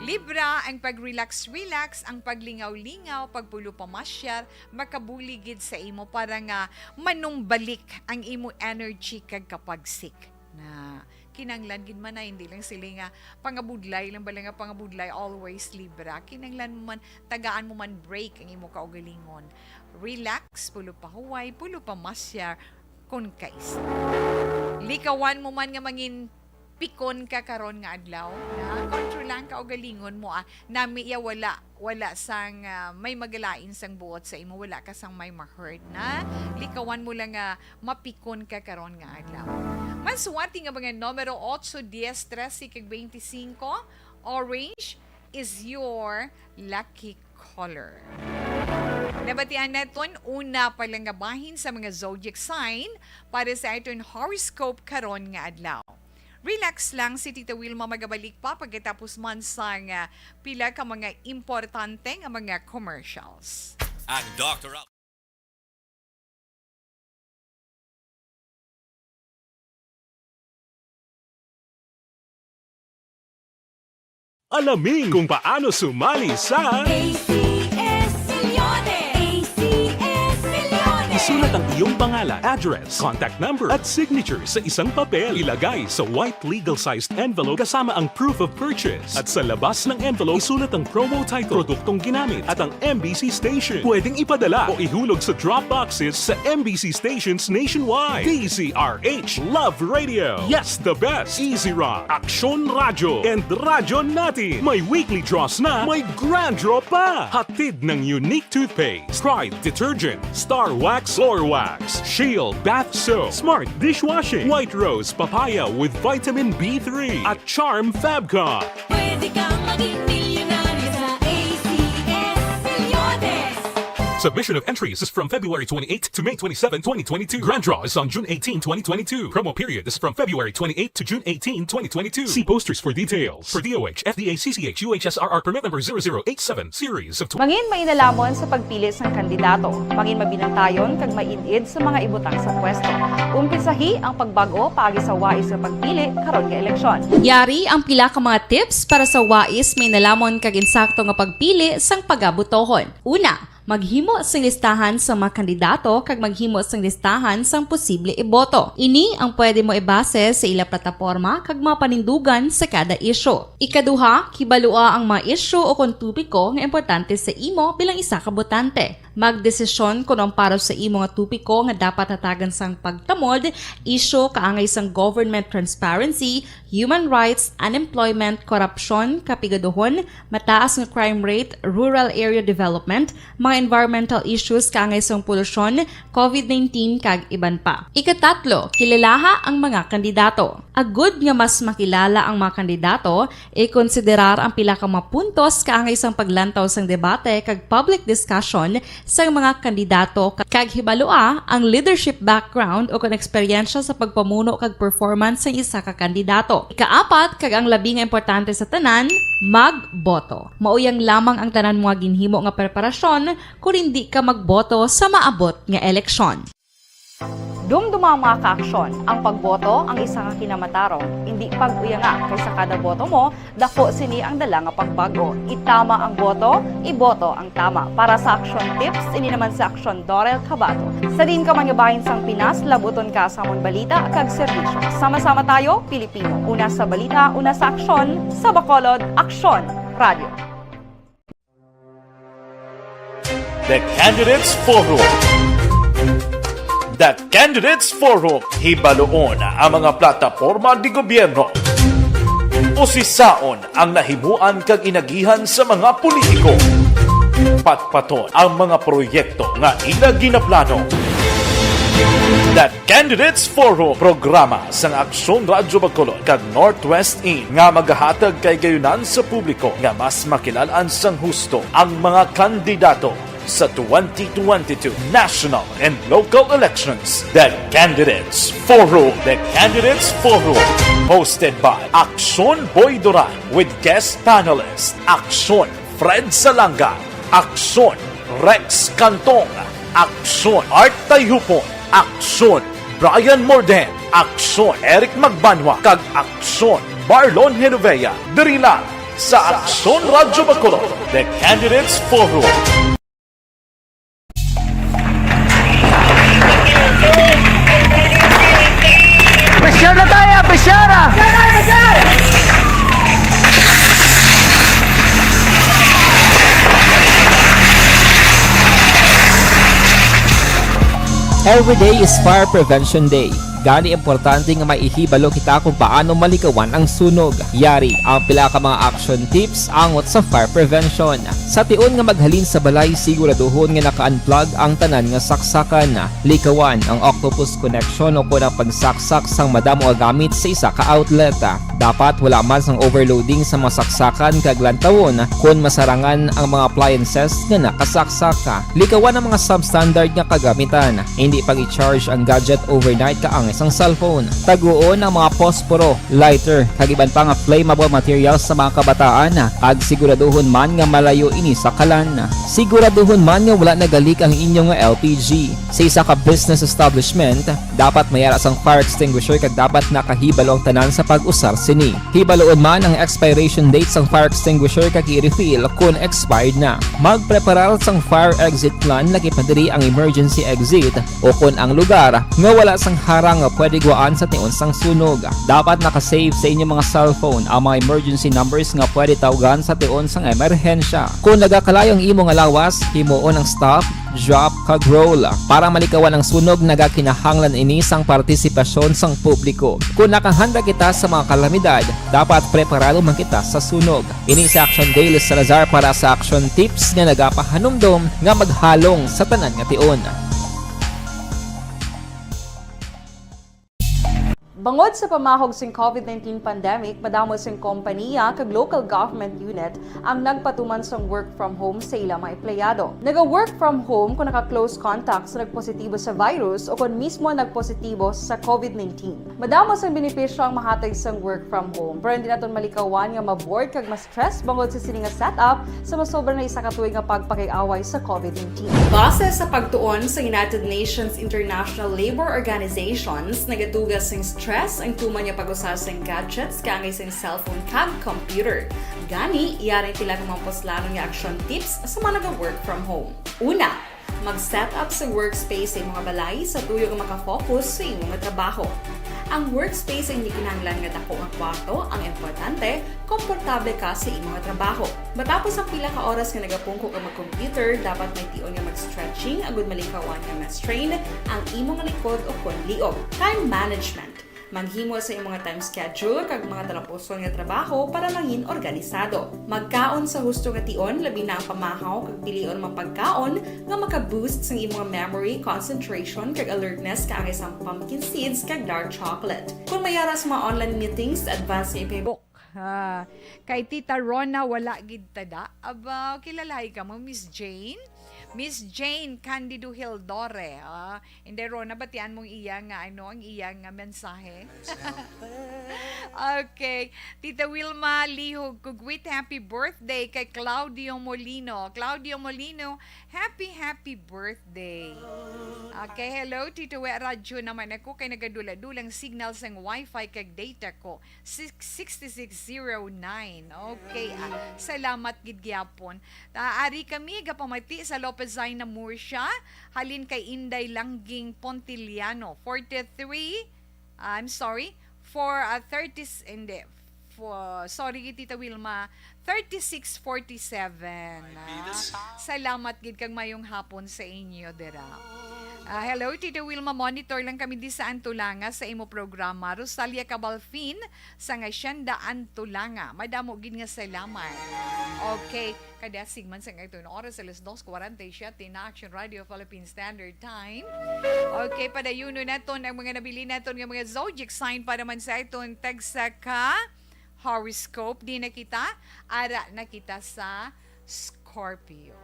Libra, ang pag-relax-relax, ang paglingaw-lingaw, pagpulo pamasyar, makabulig gid sa imo para nga manumbalik ang imo energy kag kapagsik. Na kinanglan gid man na, hindi lang sila nga pangabudlay lang bala nga pangabudlay always, Libra. Kinanglan mo man, tagaan mo man break ang imo kaugalingon. Relax, pulo pahuway, pulo pamasyar, kon kaisa. Likawan mo man nga mangin pikon ka karon nga adlaw, na control lang ka o galingon mo, ah. Nami iya wala, wala sang, ah, may magalain sang buot sa imo, wala ka sang may ma-hurt na. Likawan mo lang nga mapikon ka karon nga adlaw. Maswerte nga mga numero otso, diyes, trese, kag beintisinko, orange is your lucky color. Nabatian naton una pa lang nga bahin sa mga zodiac sign para sa aton horoscope karon nga adlaw. Relax lang, si Tita Wilma magabalik pa pagkatapos man sang, ah, pila ka mga importante nga mga commercials. Ang Doktor Al- Alamin kung paano sumali sa A C S Milyones! A C S Milyones! Isulat ang iyong pangalan, address, contact number, at signature sa isang papel. Ilagay sa white legal-sized envelope kasama ang proof of purchase. At sa labas ng envelope, isulat ang promo title, produktong ginamit, at ang M B C station. Pwedeng ipadala o ihulog sa drop boxes sa M B C stations nationwide. D Z R H Love Radio. Yes, the best. Easy Rock, Aksyon Radyo, and Radyo Natin. May weekly draws na, may grand draw pa. Hatid ng Unique Toothpaste, Pride Detergent, Star Wax Floor Wax, Shield Bath Soap, Smart Dishwashing, White Rose Papaya with Vitamin B three, at Charm Fabcon. Pwede kang maging milyonaryo sa A C S Milyones. Submission of entries is from February twenty-eighth to May twenty-seven, twenty twenty-two. Grand draw is on June eighteen, twenty twenty-two. Promo period is from February twenty-eighth to June eighteen, twenty twenty-two. See posters for details. For D O H, F D A, C C H, U H S R R permit number zero zero eight seven, series of tw- Mangin mainalamon sa pagpili sang kandidato. Mangin mabinantayon kag maid-id sa mga ibutang sa pwesto. Umpisahi ang pagbag-o paagi sa wais nga pagpili karon nga eleksyon. Yari ang pila ka mga tips para sa wais mainalamon kag insakto nga pagpili sang pagabotohon. Una, maghimo sing listahan sa mga kandidato kag maghimo sing listahan sang posible iboto. Ini ang pwede mo ibase sa ila plataporma kag mga panindugan sa kada isyu. Ikaduha, kibalua ang mga isyu o kon topiko nga importante sa imo bilang isa ka botante. Magdesisyon kon ang para sa imo nga topiko nga dapat hatagan sang pagtamod, isyu kaangay sang government transparency, human rights, unemployment, korupsyon, kapigaduhon, mataas nga crime rate, rural area development, mga environmental issues kaangay sang polusyon, covid nineteen, kag iban pa. Ikatatlo, kilalaha ang mga kandidato. Agud nga mas makilala ang mga kandidato, ikonsiderar ang pila ka mga puntos kaangay sang paglantaw sang debate kag public discussion sang mga kandidato ka-, kag hibalua ang leadership background o kon eksperyensya sa pagpamuno kag performance sang isa ka kandidato. Ikaapat, kag ang labi nga importante sa tanan, magboto. Mauyang lamang ang tanan mo nga ginhimo nga preparasyon kon indi ka magboto sa maabot nga eleksyon. Dumduma, mga kaaksyon, ang pagboto ang isa ka kinamatarong. Indi pag-uyanga, kay sa kada boto mo, dako sini ang dala nga pagbag-o. Itama ang boto, iboto ang tama. Para sa Aksyon Tips, ini naman si Aksyon Dorel Cabato. Sa diin ka man nga bahin sang Pinas, labuton ka sa amon balita kag serbisyo. Sama-sama tayo, Pilipino. Una sa balita, una sa aksyon, sa Bacolod, Aksyon Radio. The Candidates Forum. The Candidates Forum, hibaluon ang mga plataporma de gobyerno. Usisaon ang nahimuan kag inagihan sa mga politiko. Patpaton ang mga proyekto nga ila ginaplano. The Candidates Forum, programa sang Aksyon Radyo Bacolod kag Northwest In nga magahatag kay gayunan sa publiko nga mas makilal-an sang husto ang mga kandidato sa twenty twenty-two national and local elections. The Candidates Forum. The Candidates Forum, hosted by Aksyon Boy Duran with guest panelist Aksyon Fred Salanga, Aksyon Rex Cantong, Aksyon Art Tayhupon, Aksyon Brian Morden, Aksyon Eric Magbanwa, kag Aksyon Marlon Genovea, diri lang sa Aksyon Radyo Bacolod, The Candidates Forum. Presyara na tayo, presyara! Every day is Fire Prevention Day. Gani, importante nga may ihibalo kita kung paano malikawan ang sunog. Yari ang pila ka mga action tips angot sa fire prevention. Sa tion nga maghalin sa balay, siguraduhon nga naka-unplug ang tanan nga saksakan. Likawan ang octopus connection o kon ang pagsaksak sang madamo nga gamit sa isa ka outlet. Dapat wala man sang overloading sa mga saksakan kag lantawon kon masarangan ang mga appliances nga nakasaksak. Likawan ang mga substandard nga kagamitan. Hindi pag-i-charge ang gadget overnight kaangay sang cellphone. Taguon ang mga posporo, lighter, kag iban pa nga flammable materials sa mga kabataan, kag siguraduhon man nga malayo ini sa kalan. Siguraduhon man nga wala nagalik ang inyo nga L P G. Sa isa ka business establishment, dapat may ara sang fire extinguisher kag dapat nakahibalo ang tanan sa pag-usar sini. Hibaluon man ang expiration date sang fire extinguisher kag i-refill kon expired na. Magpreparar sang fire exit plan, lakip na diri ang emergency exit o kon ang lugar nga wala sang harang nga pwede guwaan sa tion sang sunog. Dapat naka-save sa inyo mga cellphone ang mga emergency numbers nga pwede tawgan sa tion sang emerhensya. Kon nagakalayo ang imo nga lawas, himuon ang stop, drop, kag roll. Para malikawan ang sunog, nagakinahanglan ini sang partisipasyon sang publiko. Kon nakahanda kita sa mga kalamidad, dapat preparado man kita sa sunog. Ini si Action Daily Salazar para sa Action Tips nga nagapahanumdom nga maghalong sa tanan nga tion. Bangod sa pamahog sing COVID nineteen pandemic, madamo sing kompaniya kag local government unit ang nagpatuman sang work from home sa ila mga empleyado. Naga-work from home kung naka-close contact sa nagpositibo sa virus o kon mismo nagpositibo sa COVID nineteen. Madamo sang benepisyo ang mahatag sang work from home, pero hindi naton malikawan nga ma-bored kag ma-stress bangod sa sini nga setup sa masobra na isa ka tuig nga pagpakig-away sa COVID nineteen. Base sa pagtuon sa United Nations International Labour Organizations, nagatuga sing stress ang tuman nga pag-usa sing gadgets kaangay sing cellphone kag computer. Gani, yari sila nga mga puslanon nga action tips sa mga naga-work from home. Una, mag-set up sa workspace sa imong balay sa tuyo nga makafocus sa imong trabaho. Ang workspace ay hindi kinahanglan nga dako nga kwarto ang importante, komportable ka sa imong trabaho. Matapos ang pila ka oras nga nagapungko ka mag-computer, dapat may tion nga mag-stretching agud malikawan nga ma-strain ang imong likod o kon liog. Time management. Maghimo sa imong time schedule kag mga talapuson nga trabaho para mangin organisado. Magkaon sa husto nga tion, labi na ang pamahaw kag pilion mga pagkaon nga maka-boost sang imong memory, concentration, kag alertness kaangay sang pumpkin seeds kag dark chocolate. Kung may ara sa mga online meetings, advance nga ipahibok. Ah, kay Tita Rona, wala gid tada. Aba, kilalahi ka mo, Miss Jane? Miss Jane Candido Hildore. Ah, hindi, Rona, batian mong iya nga, ano, ang iya nga mensahe. Okay. Tita Wilma Lihog Kugwit, happy birthday kay Claudio Molino. Claudio Molino, happy, happy birthday. Okay, hello, Tito We, radyo naman ako kay nagadula-dulang signal sang wifi kag data ko. Six, sixty-six zero nine. Okay, ah, salamat gid gyapon. Ah, ari kami gapamati sa Lopez Zaina Murcia, halin kay Inday Langging Pontiliano, forty-three, I'm sorry, for, ah, thirty, hindi, for, sorry, Tita Wilma, thirty-six forty-seven, ah. Salamat gid kag mayong hapon sa inyo dira. Ah, hello, Tita Wilma, monitor lang kami di sa Antulanga sa imo programa. Rosalia Cabalfin, sang Hacienda Antulanga. Madamo gid nga salamat. Okay, kada sigman sang ito na oras, alas dos cuarenta y siete na Action Radio Philippine Standard Time. Okay, padayunon naton ang mga nabili naton nga mga zodiac sign para man sa iton tagsa ka horoscope. Di na kita, ara na kita sa Scorpio.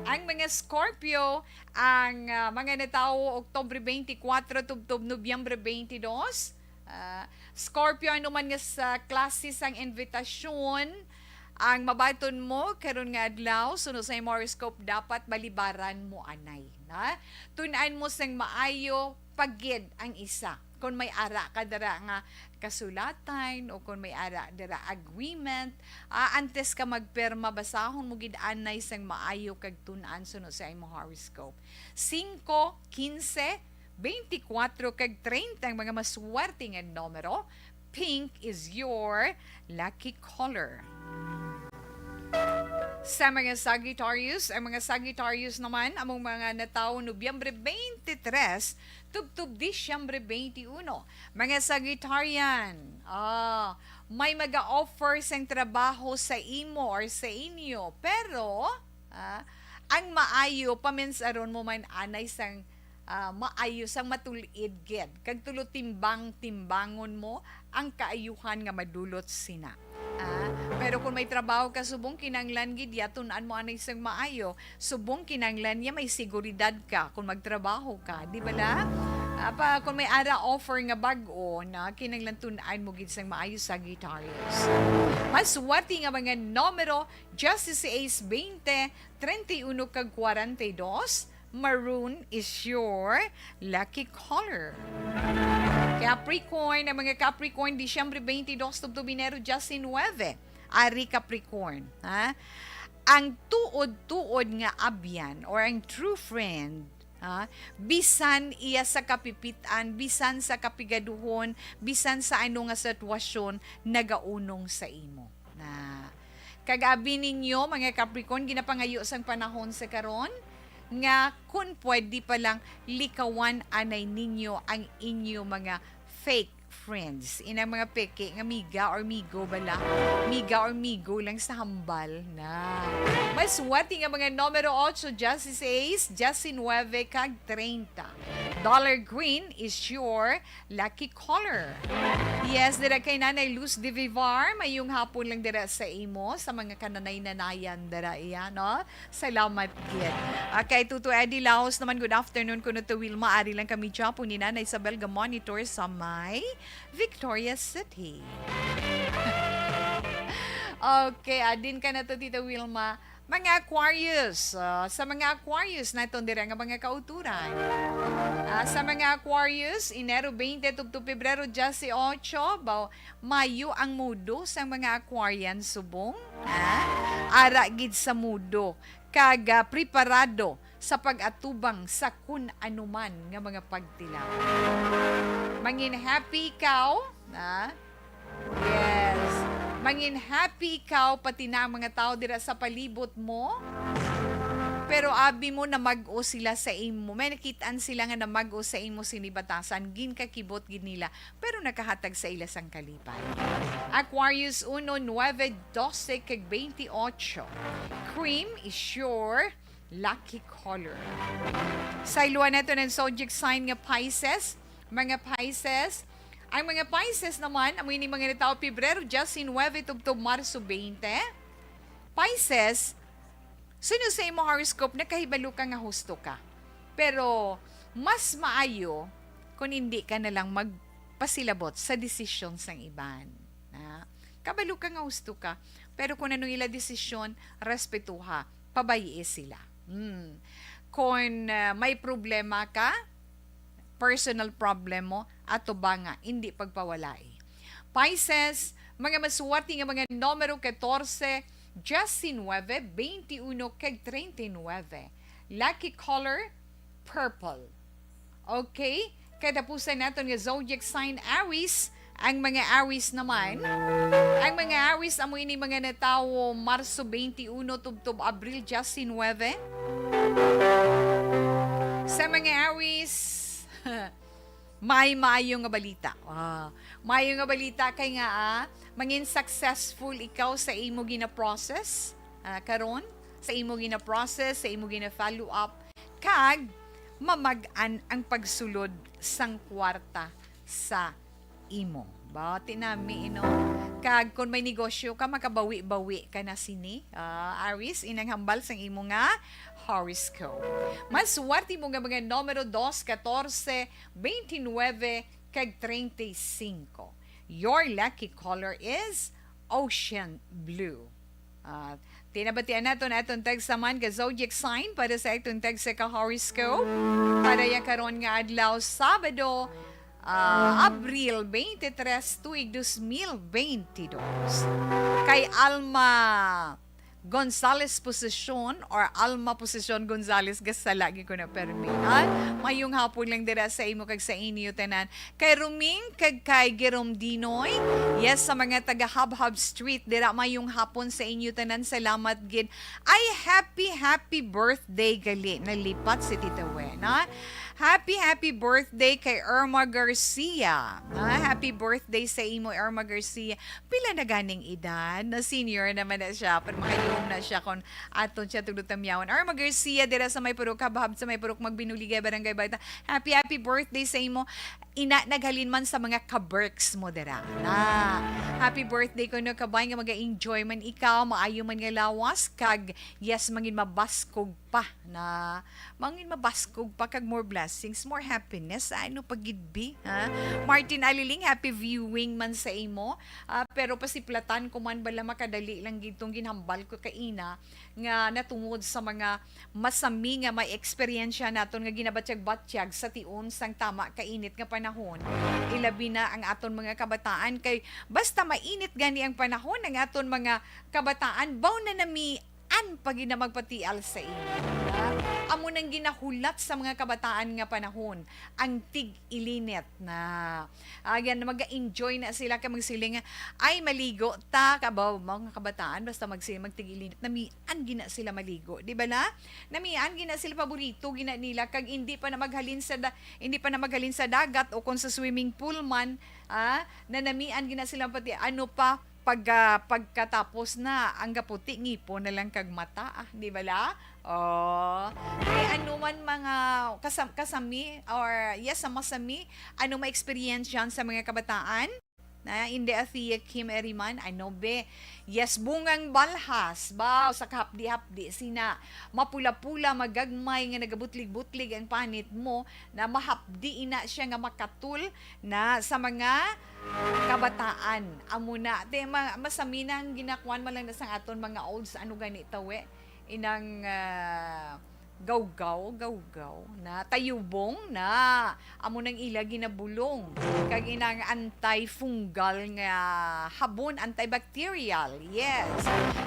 Ang mga Scorpio, ang, ah, mga natawo Oktubre twenty-four tubtob Nobyembre twenty-two, ah, Scorpio, ano man nga sa klase sang invitasyon ang mabaton mo karon nga adlaw, suno sa imong horoscope, dapat balibaran mo anay, na? Tun-an mo sang maayo pa gid ang isa. Kung may ara ka dira nga kasulatan o kung may ara dira agreement, ah, antes ka magpirma, basahon mo gid anay sang maayo kag tun-an suno sa imong horoscope. Singko, kinse, beintikwatro kag treinta ang mga maswerte nga numero. Pink is your lucky color. Sa mga Sagittarius, ang mga Sagittarius naman, among mga natawo Nobyembre twenty-three tubtob Disyembre twenty-one. Mga Sagittarian, ah, may maga-offer sang trabaho sa imo or sa inyo, pero, ah, ang maayo, paminsaron mo man anay sang, ah, maayo, sang matul-id gid, kag tulo timbang-timbangon mo ang kaayuhan nga madulot sina. Ah, pero kung may trabaho ka, subong kinahanglan gid ya tun-an mo anay sang maayo. Subong kinahanglan niya may seguridad ka kung magtrabaho ka, di bala? Ah, pa, kung may ara offer nga bag-o, na kinahanglan tun-an mo gid sang maayo, Sagittarius. Mas swerte nga mga numero, dieciséis, veinte, treinta y uno kag cuarenta y dos. Maroon is your lucky color. Capricorn, ang mga Capricorn, Disyembre twenty-two tubtob Enero diecinuebe. Ari Capricorn, ha? Ang tuod-tuod nga abyan or ang true friend, ha? Bisan iya sa kapipit-an, bisan sa kapigaduhon, bisan sa ano nga sitwasyon, nagaunong sa imo. Na, kag abi ninyo, mga Capricorn, ginapangayo sang panahon sa karon nga kun pwede pa lang likawan anay ninyo ang inyo mga fake friends. Inang mga peke nga miga or migo bala. Miga or migo lang sa hambal na. Maswati nga mga numero ocho, dieciséis, diecinuebe, kag treinta. Dollar green is your lucky color. Yes, dira kay Nanay Luz de Vivar, mayong hapon lang dira sa imo, sa mga kananay-nanayan dira iya, no? Salamat gid. Ah, kay Tuto Eddie Laos naman, good afternoon kuno to Wilma. Ari lang kami dyan po ni Nanay Isabel ga monitor sa may Victoria City. Okay, adin ka na to, Tita Wilma. Mga Aquarius, ah, sa mga Aquarius naton dira nga mga kauturan. Ah, sa mga Aquarius, Enero twenty tubtob Pebrero dieciocho, baw, mayo ang mudo sang mga Aquarian subong. Ah, ara gid sa mudo kag, ah, preparado sa pag-atubang sa kun anuman nga mga pagtilaw. Mangin happy ikaw, ah, Yes. Mangin happy ikaw, pati na ang mga tao dira sa palibot mo. Pero abi mo, namag-o sila sa imo. May nakitaan sila nga namag-o sa imo sini batasan. Ginkakibot gid nila, pero nakahatag sa ila sang kalipay. Aquarius uno, nueve, doce, kag twenty-ocho. Cream is your lucky color. Sayluan nato ng zodiac sign nga Pisces. Mga Pisces, ang mga Pisces naman, amo ini mga natawo Pebrero diecinuebe tubtob Marso twenty. Pisces, suno sa imo horoscope, nakahibalo ka nga husto ka. Pero mas maayo kung hindi ka na lang magpasilabot sa desisyon sang iban. Na, kabalo ka nga husto ka, pero kung anong ila desisyon, respetuha, pabayi sila. Hmm. Kung, ah, may problema ka, personal problem mo, atubanga, hindi pagpawalay. Pisces, mga maswerte nga mga numero catorce, diecinuebe, veintiuno, kag treinta y nueve. Lucky color, purple. Okay? Katapusan naton nga zodiac sign, Aries. Ang mga Aries naman, ang mga Aries amo ini mga natawo Marso twenty-one tubtob Abril diecinuebe. Sa mga Aries, may maayo nga balita. Ah, maayo nga balita kay nga, ah, mangin successful ikaw sa imo gina-process, ah, karon, sa imo gina-process, sa imo gina-follow up, kag mamag-an ang pagsulod sang kwarta sa imo. Ba, tinami, ino? Kag kung may negosyo ka, makabawi-bawi ka na sini. Ah, Aries, inang hambal sang imo nga horoscope. Mas swerte mo nga mga numero dos, catorce, veintinuebe, kag treinta y cinco. Your lucky color is ocean blue. Ah, tinabatian naton aton tagsa man ka zodiac sign para sa aton tagsa ka horoscope para ya karon nga adlaw, Sabado, ah, Abril twenty-three, tuig dos mil bentidós. Kay Alma Gonzales Posesyon or Alma Posesyon Gonzales, gasala gid ko na permi. Ah, mayong hapon lang dira sa imo kag sa inyo tanan. Kay Ruming kag kay Jerome Dinoy, yes, sa mga taga Habhab Street dira, mayong hapon sa inyo tanan. Salamat gid. Ay, happy, happy birthday gali. Nalipat si Tita Wen, ha? Happy, happy birthday kay Irma Garcia. Ha? Happy birthday sa imo, Irma Garcia. Pila na ganing edad? Na senior naman na siya, pero makayuong na siya kung aton siya tugdog tamyawon. Irma Garcia, dira sa may purok Habhab, sa may purok Magbinuligay, Barangay Baita. Happy, happy birthday sa imo. Ina, naghalin man sa mga kaberks mo dira. Na, happy birthday kuno, kabay nga maga-enjoy man ikaw, maayo man nga lawas, kag yes, mangin mabaskog pa na mangin mabaskog pa kag more blessings, more happiness. Ano pa gid, bi, ha? Martin Aliling, happy viewing man sa imo. Ah, pero pasiplatan ko man bala, makadali lang gid tong ginhambal ko kaina nga natungod sa mga masami nga may eksperyensya naton nga ginabatyag-batyag sa tion sang tama kainit nga panahon. Ilabi na ang aton mga kabataan, kay basta mainit gani ang panahon, ang aton mga kabataan baw na nami an pa gid na magpatial sa inyo, ha? Amo nang ginahulat sa mga kabataan nga panahon, ang tig-ilinit na. Ayan, mag-enjoy na sila kay magsiling nga, "Ay, maligo ta." Kabaw, mga kabataan, basta magsiling, magtig-ilinit, namian gina sila maligo. Di ba na? Namian gina sila, paborito gina nila. Kag hindi pa na maghalin sa da-, hindi pa na maghalin sa dagat o kung sa swimming pool man, ah, nanamian gina sila pati ano pa, pag, ah, pagkatapos na, ang gaputi, ngipon na lang kag mata, ah, di ba la? Oh. Kay ano man mga kasam-, kasami or, yes, sa masami, ano ma-experience yan sa mga kabataan? Na, hindi, Athea Kim Eriman, ano be? Yes, bungang balhas, ba, sa kahapdi-hapdi, sina, mapula-pula, magagmay nga nagabutlig-butlig ang panit mo, na mahapdi ina siya nga makatul na sa mga kabataan. Amo na, te, ma-, masami na ang ginakuan man lang na sang aton mga olds, ano gani tawe, inang, ah, gawgaw, gawgaw na, tayubong na, amo nang ila ginabulong. Kag inang antifungal nga habon, antibacterial, yes.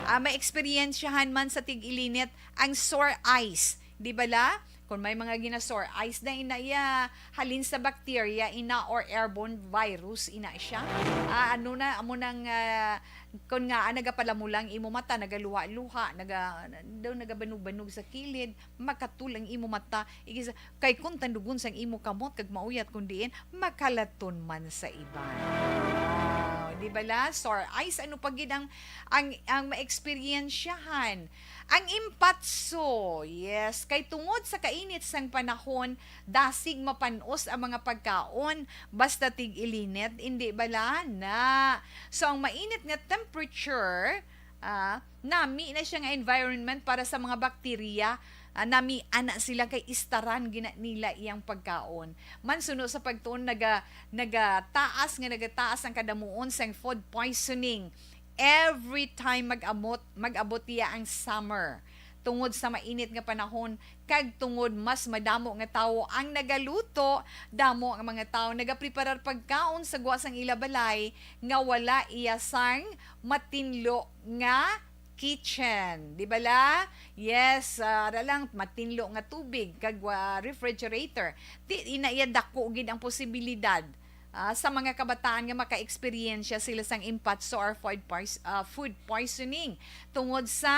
Ah, may eksperyensyahan man sa tig-ilinit ang sore eyes, di ba la? Kung may mga gina-sore eyes na ina iya, halin sa bacteria ina or airborne virus ina siya. Ah, ano na, amo nang, ah, kung nga, ah, nagapalamulang imo mata, nagaluha-luha, naga, daw nagabanog-banog sa kilid, makatul ang imo mata, igis-, kay kung tandugon sang imo kamot kag mauyat kung diin, makalaton man sa iban. Wow, di ba la? Sore eyes, ano pa gid ang, ang, ang maeksperiensyahan? Ang impatso, yes, kay tungod sa kainit sang panahon, dasig mapan-os ang mga pagkaon, basta tig-ilinit, indi bala na. So, ang mainit nga temperature, ah, nami na siya nga environment para sa mga bakterya, ah, nami ana sila kay istaran gina nila iyang pagkaon. Man suno sa pagtuon, naga-, nagataas nga nagataas ang kadamuon sang food poisoning every time mag-amot, mag-abot iya ang summer. Tungod sa mainit nga panahon, kag tungod mas madamo nga tawo ang nagaluto, damo ang mga tawo nagapreparar pagkaon sa gwa sang ila balay nga wala iya sang matinlo nga kitchen. Di ba la? Yes, ah, ara lang, matinlo nga tubig kag, ah, refrigerator. Di, ina iya dako gid ang posibilidad, ah, sa mga kabataan nga maka-eksperyensya sila sang impatso or food pois-, ah, food poisoning tungod sa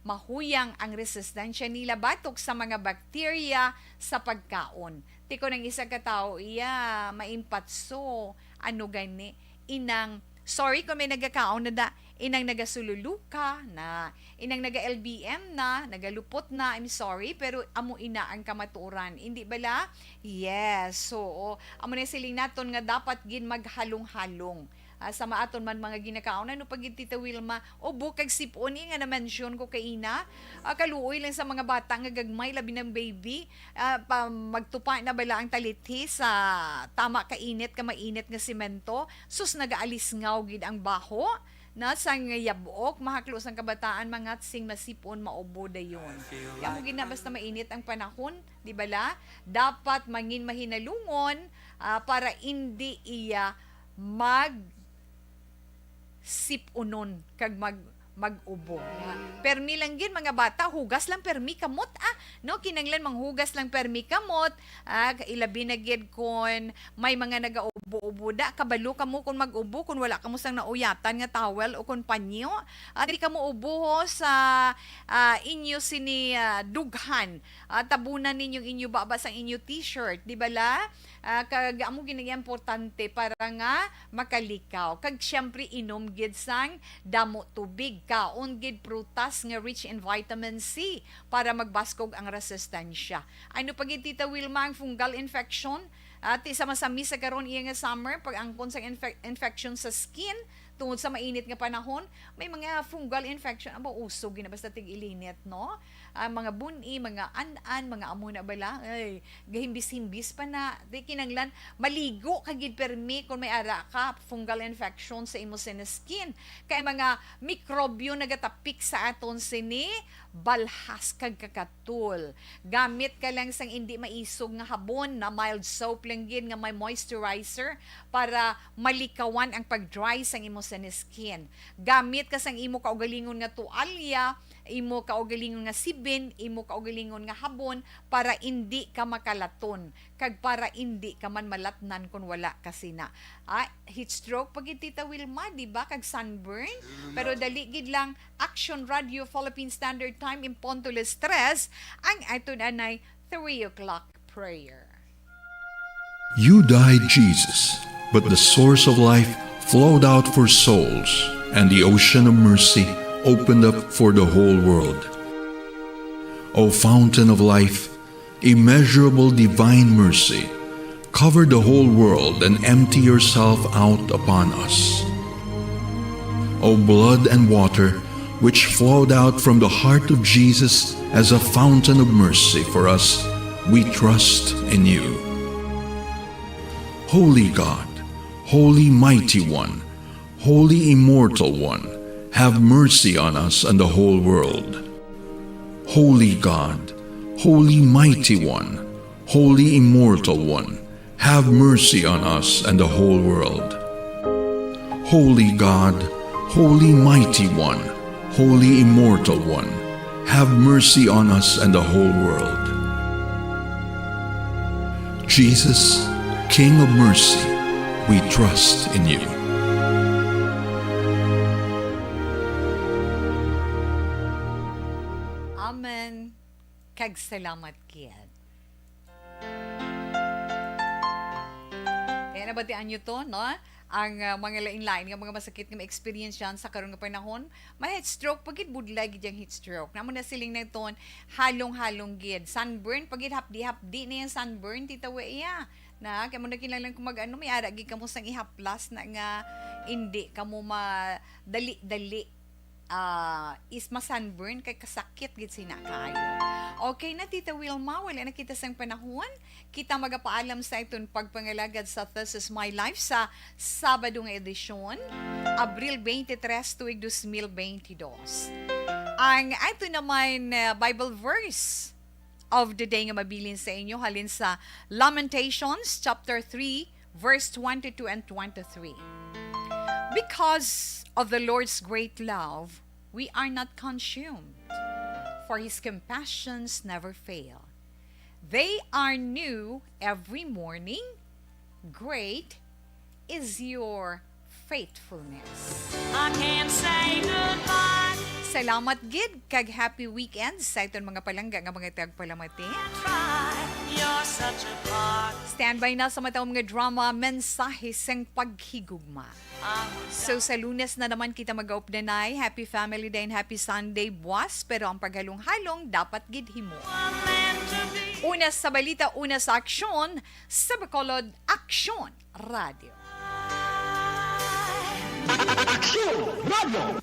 mahuyang ang resistensya nila batok sa mga bakterya sa pagkaon. Ti kon ang isa ka tawo iya maimpatso, ano gani, inang, sorry kung may nagakaon na da, inang nagasululuka na, inang naga-L B M na, nagalupot na, I'm sorry, pero amo ina ang kamatuoran. Indi bala? Yes. So, amo na siling naton nga dapat gid maghalong-halong. Ah, sa maaton man mga ginakaon, ano pa gid, Tita Wilma? Ubo kag sipon, eh, nga na-mention ko kaina. Ah, kaluoy lang sa mga bata nga gagmay, labi ng baby. Ah, pa, magtupa na bala ang talithi sa tama ka init ka mainit nga semento? Sus, nagaalisngaw gid ang baho na sang yab-ok, mahaklo sang kabataan, mangat sing masipon, maubo dayon. Kaya mo gid na, basta mainit ang panahon, di bala? Dapat mangin mahinalungon, ah, para indi iya mag sipunon kag mag, mag-ubo. Permi lang gid, mga bata, hugas lang permi kamot, ah, no? Kinanglan manghugas lang permi kamot, ah, ilabi na gid kon may mga nagaubo-ubo da. Kabalo kamo kon mag-ubo, kon wala kamo sang nauyatan nga towel o kon panyo. Ah, diri kamo uboho sa, ah, inyo sini, ah, dughan. Ah, tabunan ninyo inyo baba sang inyo t-shirt, di bala? Ah, kag amo gid ang importante para nga makalikaw. Kag siyempre, inom gid sang damo tubig, kaon gid prutas nga rich in vitamin C para magbaskog ang resistensya. Ano pa gid, Tita Wilma, ang fungal infection? Ati sa masami sa karon iya nga summer, pag-angkon sa infec-, infection sa skin tungod sa mainit nga panahon, may mga fungal infection. Aba, uso gid na basta tig-ilinit, no? Ah, mga bun-i, mga an-an, mga amo na bala, ay, gahimbis-himbis pa na. Di kinanglan, maligo ka gid permi kung may ara ka, fungal infection sa imo skin. Kay mga mikrobyo nagatapik sa aton sini, balhas kag kakatul. Gamit ka lang sang indi maisog nga habon, na mild soap lang gid nga may moisturizer para malikawan ang pag-dry sang imo sini skin. Gamit ka sang imo kaugalingon nga tualya, imo kaugalingon nga sibin, imo kaugalingon nga habon, para indi ka makalaton, kag para indi ka man malatnan kon wala ka sina. Ah, heat stroke pa gid, Tita Wilma, di ba? Kag sunburn. Pero dali gid lang, Action Radio Philippine Standard Time, en punto las tres, ang aton anay three o'clock prayer. You died, Jesus, but the source of life flowed out for souls, and the ocean of mercy opened up for the whole world. O fountain of life, immeasurable divine mercy, cover the whole world and empty yourself out upon us. O blood and water, which flowed out from the heart of Jesus as a fountain of mercy for us, we trust in you. Holy God, Holy Mighty One, Holy Immortal One, have mercy on us and the whole world. Holy God, Holy Mighty One, Holy Immortal One, have mercy on us and the whole world. Holy God, Holy Mighty One, Holy Immortal One, have mercy on us and the whole world. Jesus, King of mercy, we trust in you. Amen. Kag salamat gid. Kaya nabatian nyo to, no? Ang, ah, mga lain-lain nga mga masakit nga ma-experience yan sa karon nga panahon, may heat stroke, pagid budlay gid yung heat stroke. Namo na siling na iton, halong-halong gid. Sunburn, pagid hapdi-hapdi na yung sunburn, Tita Wea. Na, kaya mo na kinahanglan kung mag-ano, may ara gid kamo sang ihaplas na nga, hindi kamo madali-dali ah, is ma-sunburn kay kasakit gid sina kaayo. Okay na, Tita Wilma, wala na kita sang panahon. Kita magapaalam sa iton pagpangalagad sa This Is My Life sa Sabado nga edisyon, Abril twenty-three, tuig dos mil bentidós. Ang ato naman, ah, Bible verse of the day nga mabilin sa inyo halin sa Lamentations chapter three, verse twenty-two and twenty-three. Because of the Lord's great love, we are not consumed, for his compassions never fail. They are new every morning. Great is your faithfulness. I can't say goodbye. Salamat gid, kag happy weekend sa iton mga palangga nga mga tagpalamati. Try. You're such a part. Standby na sa matang mga drama, mensahe sang paghigugma. So, sa Lunes na naman kita mag-updanay. Happy Family Day and Happy Sunday buwas, pero ang paghalong-halong dapat gid himo. Una sa balita, una sa aksyon, sa Bacolod Aksyon Radio. Aksyon Radio!